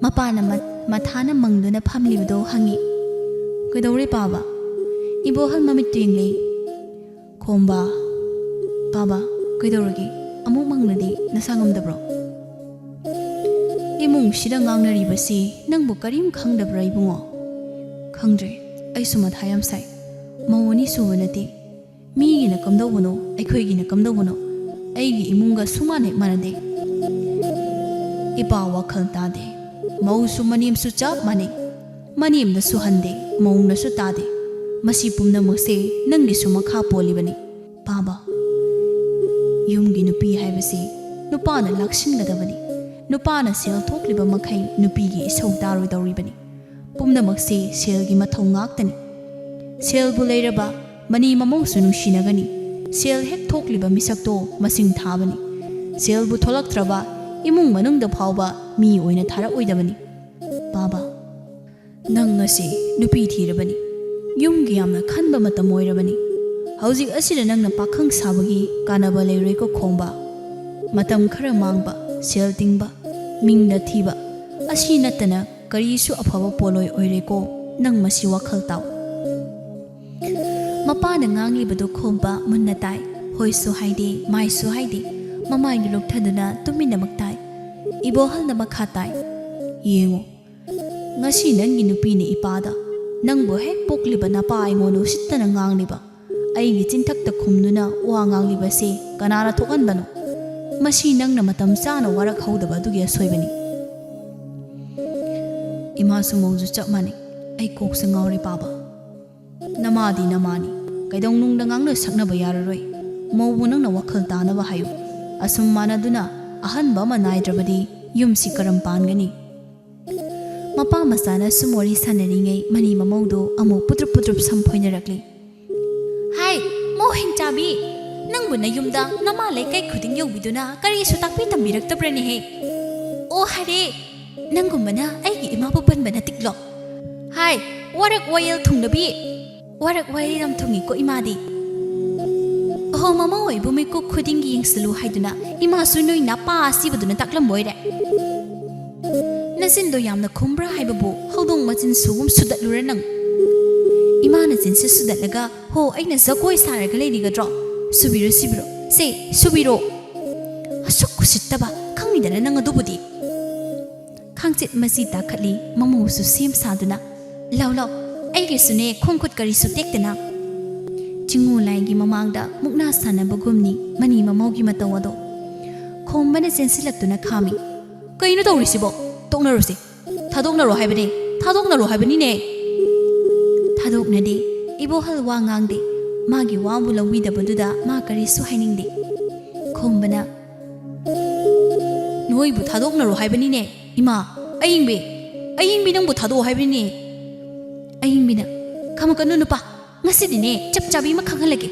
ꯃꯄꯥꯅ ꯃ-, ꯃꯊꯥꯅ ꯃꯪꯗꯨꯅ ꯐꯝꯂꯤꯕꯗꯣ ꯍꯪꯉꯤ, "ꯀꯩꯗꯧꯔꯦ ꯄꯥꯕ?" ꯏꯕꯣꯍꯜ ꯃꯃꯤꯠ ꯇꯦꯡꯂꯤ꯫ "ꯈꯣꯝꯕ, ꯄꯥꯕ, ꯀꯩꯗꯧꯔꯒꯦ? ꯑꯃꯨꯛ ꯃꯪꯂꯗꯤ ꯅꯁꯥ ꯉꯝꯗꯕ꯭ꯔꯣ?" "ꯏꯃꯨꯡꯁꯤꯗ ꯉꯥꯡꯅꯔꯤꯕꯁꯤ ꯅꯪꯕꯨ ꯀꯔꯤꯝ ꯈꯪꯗꯕ꯭ꯔꯥ ꯏꯕꯨꯡꯉꯣ?" "ꯈꯪꯗ꯭ꯔꯦ, ꯑꯩꯁꯨ ꯃꯊꯥ ꯌꯥꯝ ꯁꯥꯏ꯫ ꯃꯧ ꯑꯅꯤ ꯁꯨꯕ ꯅꯠꯇꯦ꯫ ꯃꯤꯒꯤꯅ ꯀꯝꯗꯧꯕꯅꯣ, ꯑꯩꯈꯣꯏꯒꯤꯅ ꯀꯝꯗꯧꯕꯅꯣ, ꯑꯩꯒꯤ ꯏꯃꯨꯡꯒ ꯁꯨꯃꯥꯟ ꯍꯦꯛ ꯃꯥꯟꯅꯗꯦ꯫ ꯏꯄꯥ ꯋꯥꯈꯜ ꯇꯥꯗꯦ꯫ ꯃꯧꯁꯨ ꯃꯅꯦꯝꯁꯨ ꯆꯞ ꯃꯥꯟꯅꯩ꯫ ꯃꯅꯦꯝꯅꯁꯨ ꯍꯟꯗꯦ, ꯃꯧꯅꯁꯨ ꯇꯥꯗꯦ꯫ ꯃꯁꯤ ꯄꯨꯝꯅꯃꯛꯁꯦ ꯅꯪꯒꯤꯁꯨ ꯃꯈꯥ ꯄꯣꯜꯂꯤꯕꯅꯤ ꯄꯥꯕ꯫ ꯌꯨꯝꯒꯤ ꯅꯨꯄꯤ ꯍꯥꯏꯕꯁꯤ ꯅꯨꯄꯥꯅ ꯂꯥꯛꯁꯤꯟꯒꯗꯕꯅꯤ꯫ ꯅꯨꯄꯥꯅ ꯁꯦꯜ ꯊꯣꯛꯂꯤꯕ ꯃꯈꯩ ꯅꯨꯄꯤꯒꯤ ꯏꯁꯧ ꯇꯥꯔꯣꯏꯗꯧꯔꯤꯕꯅꯤ꯫ ꯄꯨꯝꯅꯃꯛꯁꯤ ꯁꯦꯜꯒꯤ ꯃꯊꯧ ꯉꯥꯛꯇꯅꯤ꯫ ꯁꯦꯜꯕꯨ ꯂꯩꯔꯕ ꯃꯅꯤ ꯃꯃꯧꯁꯨ ꯅꯨꯡꯁꯤꯅꯒꯅꯤ꯫ ꯁꯦꯜ ꯍꯦꯛ ꯊꯣꯛꯂꯤꯕ ꯃꯤꯁꯛꯇꯣ ꯃꯁꯤꯡ ꯊꯥꯕꯅꯤ꯫ ꯁꯦꯜꯕꯨ ꯊꯣꯛꯂꯛꯇ꯭ꯔꯕ ꯏꯃꯨꯡ ꯃꯅꯨꯡꯗ ꯐꯥꯎꯕ ꯃꯤ ꯑꯣꯏꯅ ꯊꯥꯔꯛꯑꯣꯏꯗꯕꯅꯤ꯫ ꯕꯥꯕꯥ, ꯅꯪ ꯉꯁꯤ ꯅꯨꯄꯤ ꯊꯤꯔꯕꯅꯤ꯫ ꯌꯨꯝꯒꯤ ꯌꯥꯝꯅ ꯈꯟꯕ ꯃꯇꯝ ꯑꯣꯏꯔꯕꯅꯤ꯫ ꯍꯧꯖꯤꯛ ꯑꯁꯤꯗ ꯅꯪꯅ ꯄꯥꯈꯪ ꯁꯥꯕꯒꯤ ꯀꯥꯟꯅꯕ ꯂꯩꯔꯣꯏꯀꯣ ꯈꯣꯝꯕ꯫ ꯃꯇꯝ ꯈꯔ ꯃꯥꯡꯕ, ꯁꯦꯜ ꯇꯤꯡꯕ, ꯃꯤꯡꯗ ꯊꯤꯕ, ꯑꯁꯤ ꯅꯠꯇꯅ ꯀꯔꯤꯁꯨ ꯑꯐꯕ ꯄꯣꯠꯂꯣꯏ ꯑꯣꯏꯔꯦꯀꯣ꯫ ꯅꯪ ꯃꯁꯤ ꯋꯥꯈꯜ ꯇꯥꯎ꯫ ꯃꯄꯥꯅ ꯉꯥꯡꯂꯤꯕꯗꯨ ꯈꯣꯝꯕ ꯃꯨꯟꯅ ꯇꯥꯏ꯫ ꯍꯣꯏꯁꯨ ꯍꯥꯏꯗꯦ, ꯃꯥꯏꯁꯨ ꯍꯥꯏꯗꯦ꯫ ꯃꯃꯥꯏꯗꯨ ꯂꯨꯞꯊꯗꯨꯅ ꯇꯨꯃꯤꯟꯅꯃꯛ ꯇꯥꯏ꯫ ꯏꯕꯣꯍꯜꯅ ꯃꯈꯥ ꯇꯥꯏ, ꯌꯦꯡꯉꯨ, ꯉꯁꯤ ꯅꯪꯒꯤ ꯅꯨꯄꯤꯅ ꯏꯄꯥꯗ, ꯅꯪꯕꯨ ꯍꯦꯛ ꯄꯣꯛꯂꯤꯕ ꯅꯄꯥ ꯑꯩꯉꯣꯟꯗ ꯎꯁꯤꯠꯇꯅ ꯉꯥꯡꯂꯤꯕ, ꯑꯩꯒꯤ ꯆꯤꯟꯊꯛꯇ ꯈꯨꯝꯗꯨꯅ ꯋꯥ ꯉꯥꯡꯂꯤꯕꯁꯦ ꯀꯅꯥꯅ ꯊꯣꯛꯍꯟꯕꯅꯣ? ꯃꯁꯤ ꯅꯪꯅ ꯃꯇꯝ ꯆꯥꯅ ꯋꯥꯔꯛꯍꯧꯗꯕ ꯑꯗꯨꯒꯤ ꯑꯁꯣꯏꯕꯅꯤ꯫ ꯏꯃꯥꯁꯨ ꯃꯧꯁꯨ ꯆꯞ ꯃꯥꯟꯅꯩ꯫ ꯑꯩ ꯀꯣꯛꯁꯦ ꯉꯥꯎꯔꯦ ꯄꯥꯕ꯫ ꯅꯃꯥꯗꯤ ꯅꯃꯥꯅꯤ꯫ ꯀꯩꯗꯧꯅꯨꯡꯗ ꯉꯥꯡꯅ ꯁꯛꯅꯕ ꯌꯥꯔꯔꯣꯏ꯫ ꯃꯧꯕꯨ ꯅꯪꯅ ꯋꯥꯈꯜ ꯇꯥꯅꯕ ꯍꯥꯏꯌꯨ꯫ ꯑꯁꯨꯝ ꯃꯥꯟꯅꯗꯨꯅ ꯑꯍꯟꯕ ꯑꯃ ꯅꯥꯏꯗ꯭ꯔꯕꯗꯤ ꯌꯨꯝꯁꯤ ꯀꯔꯝ ꯄꯥꯟꯒꯅꯤ? ꯃꯄꯥ ꯃꯆꯥꯅ ꯁꯨꯝ ꯋꯥꯔꯤ ꯁꯥꯟꯅꯔꯤꯉꯩ ꯃꯅꯤ ꯃꯃꯧꯗꯨ ꯑꯃꯨꯛ ꯄꯨꯇ꯭ꯔꯨꯞ ꯄꯨꯇ꯭ꯔꯨꯞ ꯁꯝ ꯐꯣꯏꯅꯔꯛꯂꯤ꯫ ꯍꯥꯏ, ꯃꯧ ꯍꯤꯡꯆꯥꯕꯤ, ꯅꯪꯕꯨ ꯅꯌꯨꯝꯗ ꯅꯃꯥ ꯂꯩꯀꯥꯏ ꯈꯨꯗꯤꯡ ꯌꯧꯕꯤꯗꯨꯅ ꯀꯔꯤꯁꯨ ꯇꯥꯛꯄꯤ ꯇꯝꯕꯤꯔꯛꯇꯕ꯭ꯔꯅꯦꯍꯦ? ꯑꯣ ꯍꯥꯏꯔꯦ, ꯅꯪꯒꯨꯝꯕꯅ ꯑꯩꯒꯤ ꯏꯃꯥꯕꯨ ꯄꯟꯕ ꯅꯠꯇꯤꯛꯂꯣ? ꯍꯥꯏ, ꯋꯥꯔꯛ ꯋꯥꯌꯦꯜ ꯊꯨꯡꯅꯕꯤ꯫ ꯋꯥꯔꯛ ꯋꯥꯌꯦꯜ ꯌꯥꯝ ꯊꯨꯡꯉꯤꯀꯣ ꯏꯃꯥꯗꯤ꯫ ꯑꯍꯣ, ꯃꯃꯧ ꯑꯣꯏꯕꯨ ꯃꯤꯀꯨꯞ ꯈꯨꯗꯤꯡꯒꯤ ꯌꯦꯡꯁꯤꯜꯂꯨ ꯍꯥꯏꯗꯨꯅ ꯏꯃꯥꯁꯨ ꯅꯣꯏ ꯅꯄꯥ ꯑꯁꯤꯕꯗꯨꯅ ꯇꯥꯛꯂꯝꯕ ꯑꯣꯏꯔꯦ꯫ ꯅꯆꯤꯟꯗꯣ ꯌꯥꯝꯅ ꯈꯨꯝꯕ꯭ꯔꯥ ꯍꯥꯏꯕꯕꯨ ꯍꯧꯗꯣꯡ ꯃꯆꯤꯟ ꯁꯨꯒꯨꯝ ꯁꯨꯗꯠꯂꯨꯔ ꯅꯪ? ꯏꯃꯥꯅ ꯆꯤꯟꯁꯤ ꯁꯨꯗꯠꯂꯒ, ꯍꯣ, ꯑꯩꯅ ꯖꯒꯣꯏ ꯁꯥꯔꯒ ꯂꯩꯔꯤꯒꯗ꯭ꯔꯣ? ꯁꯨꯕꯤꯔꯣ, ꯁꯨꯕꯤꯔꯣ꯫ ꯁꯦ, ꯁꯨꯕꯤꯔꯣ꯫ ꯑꯁꯨꯛ ꯎꯁꯤꯠꯇꯕ, ꯈꯪꯉꯤꯗꯅ ꯅꯪ ꯑꯗꯨꯕꯨꯗꯤ꯫ ꯈꯥꯡꯆꯤꯠ ꯃꯆꯤ ꯇꯥꯈꯠꯂꯤ, ꯃꯃꯧꯁꯨ ꯁꯦꯝ ꯁꯥꯗꯨꯅ, ꯂꯥꯎ ꯂꯥꯎ, ꯑꯩꯒꯤꯁꯨꯅꯦ ꯈꯣꯡ ꯈꯨꯠ ꯀꯔꯤꯁꯨ ꯇꯦꯛꯇꯅ꯫ ꯆꯤꯡꯉꯨ ꯂꯥꯏꯒꯤ ꯃꯃꯥꯡꯗ ꯃꯨꯛꯅꯥ ꯁꯥꯟꯅꯕꯒꯨꯝꯅꯤ ꯃꯅꯤ ꯃꯃꯧꯒꯤ ꯃꯇꯧ ꯑꯗꯣ꯫ ꯈꯣꯝꯕꯅ ꯆꯦꯟꯁꯤꯜꯂꯛꯇꯨꯅ ꯈꯥꯝꯃꯤ꯫ ꯀꯩꯅꯣ ꯇꯧꯔꯤꯁꯤꯕꯣ? ꯇꯣꯛꯅꯔꯨꯁꯦ꯫ ꯊꯥꯗꯣꯛꯅꯔꯣ ꯍꯥꯏꯕꯅꯦ, ꯊꯥꯗꯣꯛꯅꯔꯣ ꯍꯥꯏꯕꯅꯤꯅꯦ꯫ ꯊꯥꯗꯣꯛꯅꯗꯦ꯫ ꯏꯕꯣꯍꯜ ꯋꯥ ꯉꯥꯡꯗꯦ꯫ ꯃꯥꯒꯤ ꯋꯥꯕꯨ ꯂꯧꯕꯤꯗꯕꯗꯨꯗ ꯃꯥ ꯀꯔꯤꯁꯨ ꯍꯥꯏꯅꯤꯡꯗꯦ꯫ ꯈꯣꯝꯕꯅ, ꯅꯣꯏꯕꯨ ꯊꯥꯗꯣꯛꯅꯔꯣ ꯍꯥꯏꯕꯅꯤꯅꯦ꯫ ꯏꯃꯥ, ꯑꯌꯤꯡꯕꯤ, ꯑꯌꯤꯡꯕꯤ, ꯅꯪꯕꯨ ꯊꯥꯗꯣꯛꯑꯣ ꯍꯥꯏꯕꯅꯤꯅꯦ꯫ ꯑꯌꯤꯡꯕꯤꯅ, ꯈꯃꯛꯀꯅꯨ ꯅꯨꯄꯥ, ꯉꯁꯤꯗꯤꯅꯦ ꯆꯞ ꯆꯥꯕꯤ ꯑꯃ ꯈꯪꯍꯜꯂꯒꯦ꯫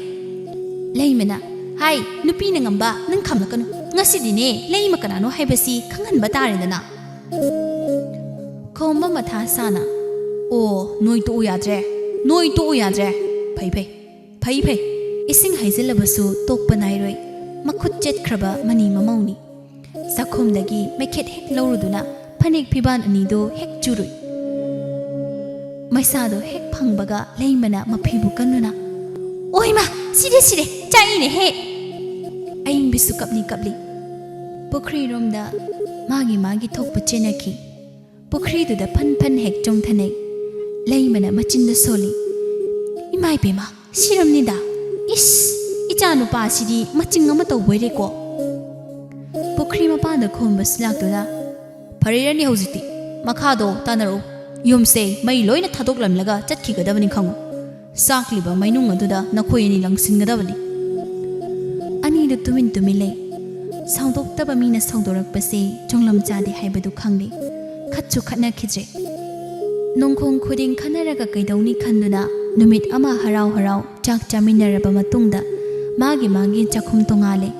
ꯂꯩꯃꯅ, ꯍꯥꯏ, ꯅꯨꯄꯤꯅ ꯉꯝꯕ ꯅꯪ ꯈꯝꯂꯛꯀꯅꯨ꯫ ꯉꯁꯤꯗꯤꯅꯦ, ꯂꯩꯃ ꯀꯅꯥꯅꯣ ꯍꯥꯏꯕꯁꯤ ꯈꯪꯍꯟꯕ ꯇꯥꯔꯦꯗꯅ꯫ ꯈꯣꯝꯕ ꯃꯊꯥ ꯁꯥꯅ, "ꯑꯣ, ꯅꯣꯏ ꯇꯣꯛꯎ ꯌꯥꯗ꯭ꯔꯦ, ꯅꯣꯏ ꯇꯣꯛꯎ ꯌꯥꯗ꯭ꯔꯦ꯫ ꯐꯩ, ꯐꯩ, ꯐꯩ, ꯐꯩ꯫ ꯏꯁꯤꯡ ꯍꯩꯖꯤꯜꯂꯕꯁꯨ ꯇꯣꯛꯄ ꯅꯥꯏꯔꯣꯏ꯫ ꯃꯈꯨꯠ ꯆꯦꯠꯈ꯭ꯔꯕ ꯃꯅꯤ ꯃꯃꯧꯅꯤ꯫ ꯆꯥꯛꯈꯨꯝꯗꯒꯤ ꯃꯩꯈꯦꯠ ꯍꯦꯛ ꯂꯧꯔꯨꯗꯨꯅ ꯐꯅꯦꯛ ꯐꯤꯕꯥꯟ ꯑꯅꯤꯗꯨ ꯍꯦꯛ ꯆꯨꯔꯨꯏ꯫ ꯃꯩꯁꯥꯗꯣ ꯍꯦꯛ ꯐꯪꯕꯒ ꯂꯩꯃꯅ ꯃꯐꯤꯕꯨ ꯀꯟꯗꯨꯅ, "ꯑꯣꯏꯃ, ꯁꯤꯔꯦ, ꯁꯤꯔꯦ, ꯆꯥꯛꯏꯅꯦꯍꯦ!" ꯑꯏꯪꯕꯤꯁꯨ ꯀꯞꯂꯤ ꯀꯞꯂꯤ ꯄꯨꯈ꯭ꯔꯤꯔꯣꯝꯗ ꯃꯥꯒꯤ ꯃꯥꯒꯤ ꯊꯣꯛꯄ ꯆꯦꯟꯅꯈꯤ꯫ ꯄꯨꯈ꯭ꯔꯤꯗꯨꯗ ꯐꯟ ꯐꯟ ꯍꯦꯛ ꯆꯣꯡꯊꯅꯩ꯫ ꯂꯩꯃꯅ ꯃꯆꯤꯟꯗ ꯁꯣꯜꯂꯤ, "ꯏꯃꯥ ꯏꯕꯦꯝꯃ, ꯁꯤꯔꯝꯅꯤꯗ꯫ ꯏꯁ, ꯏꯆꯥ ꯅꯨꯄꯥꯁꯤꯗꯤ ꯃꯆꯤꯡ ꯑꯃ ꯇꯧꯕꯣꯏꯔꯦꯀꯣ!" ꯄꯨꯈ꯭ꯔꯤ ꯃꯄꯥꯟꯗ ꯈꯣꯝꯕꯁꯨ ꯂꯥꯛꯇꯨꯅ, "ꯐꯔꯦꯔꯅꯤ ꯍꯧꯖꯤꯛꯇꯤ, ꯃꯈꯥꯗꯣ ꯇꯥꯟꯅꯔꯛꯎ꯫ ꯌꯨꯝꯁꯦ ꯃꯩ ꯂꯣꯏꯅ ꯊꯥꯗꯣꯛꯂꯝꯂꯒ ꯆꯠꯈꯤꯒꯗꯕꯅꯤ ꯈꯪꯉꯨ꯫ ꯆꯥꯛꯂꯤꯕ ꯃꯩꯅꯨꯡ ꯑꯗꯨꯗ ꯅꯈꯣꯏ ꯑꯅꯤ ꯂꯪꯁꯤꯟꯒꯗꯕꯅꯤ꯫" ꯑꯅꯤꯗꯨ ꯇꯨꯃꯤꯟ ꯇꯨꯃꯤꯟ ꯂꯩ꯫ ꯁꯥꯎꯗꯣꯛꯇꯕ ꯃꯤꯅ ꯁꯥꯎꯗꯣꯔꯛꯄꯁꯦ ꯆꯣꯡꯂꯝ ꯆꯥꯗꯦ ꯍꯥꯏꯕꯗꯨ ꯈꯪꯂꯦ꯫ ꯈꯠꯁꯨ ꯈꯠꯅꯈꯤꯗ꯭ꯔꯦ꯫ ꯅꯣꯡꯈꯣꯡ ꯈꯨꯗꯤꯡ ꯈꯟꯅꯔꯒ ꯀꯩꯗꯧꯅꯤ ꯈꯟꯗꯨꯅ ꯅꯨꯃꯤꯠ ꯑꯃ ꯍꯔꯥꯎ ꯍꯔꯥꯎ ꯆꯥꯛ ꯆꯥꯃꯤꯟꯅꯔꯕ ꯃꯇꯨꯡꯗ ꯃꯥꯒꯤ ꯃꯥꯒꯤ ꯆꯥꯛꯈꯨꯝ ꯇꯣꯉꯥꯜꯂꯦ꯫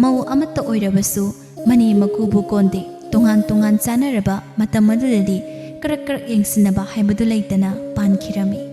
ꯃꯧ ꯑꯃꯠꯇ ꯑꯣꯏꯔꯕꯁꯨ ꯃꯅꯦ ꯃꯀꯨꯕꯨ ꯀꯣꯟꯗꯦ꯫ ꯇꯣꯉꯥꯟ ꯇꯣꯉꯥꯟ ꯆꯥꯅꯔꯕ ꯃꯇꯝ ꯑꯗꯨꯗꯗꯤ ꯀꯔꯛ ꯀꯔꯛ ꯌꯦꯡꯁꯤꯟꯅꯕ ꯍꯥꯏꯕꯗꯨ ꯂꯩꯇꯅ ꯄꯥꯟꯈꯤꯔꯝꯃꯤ꯫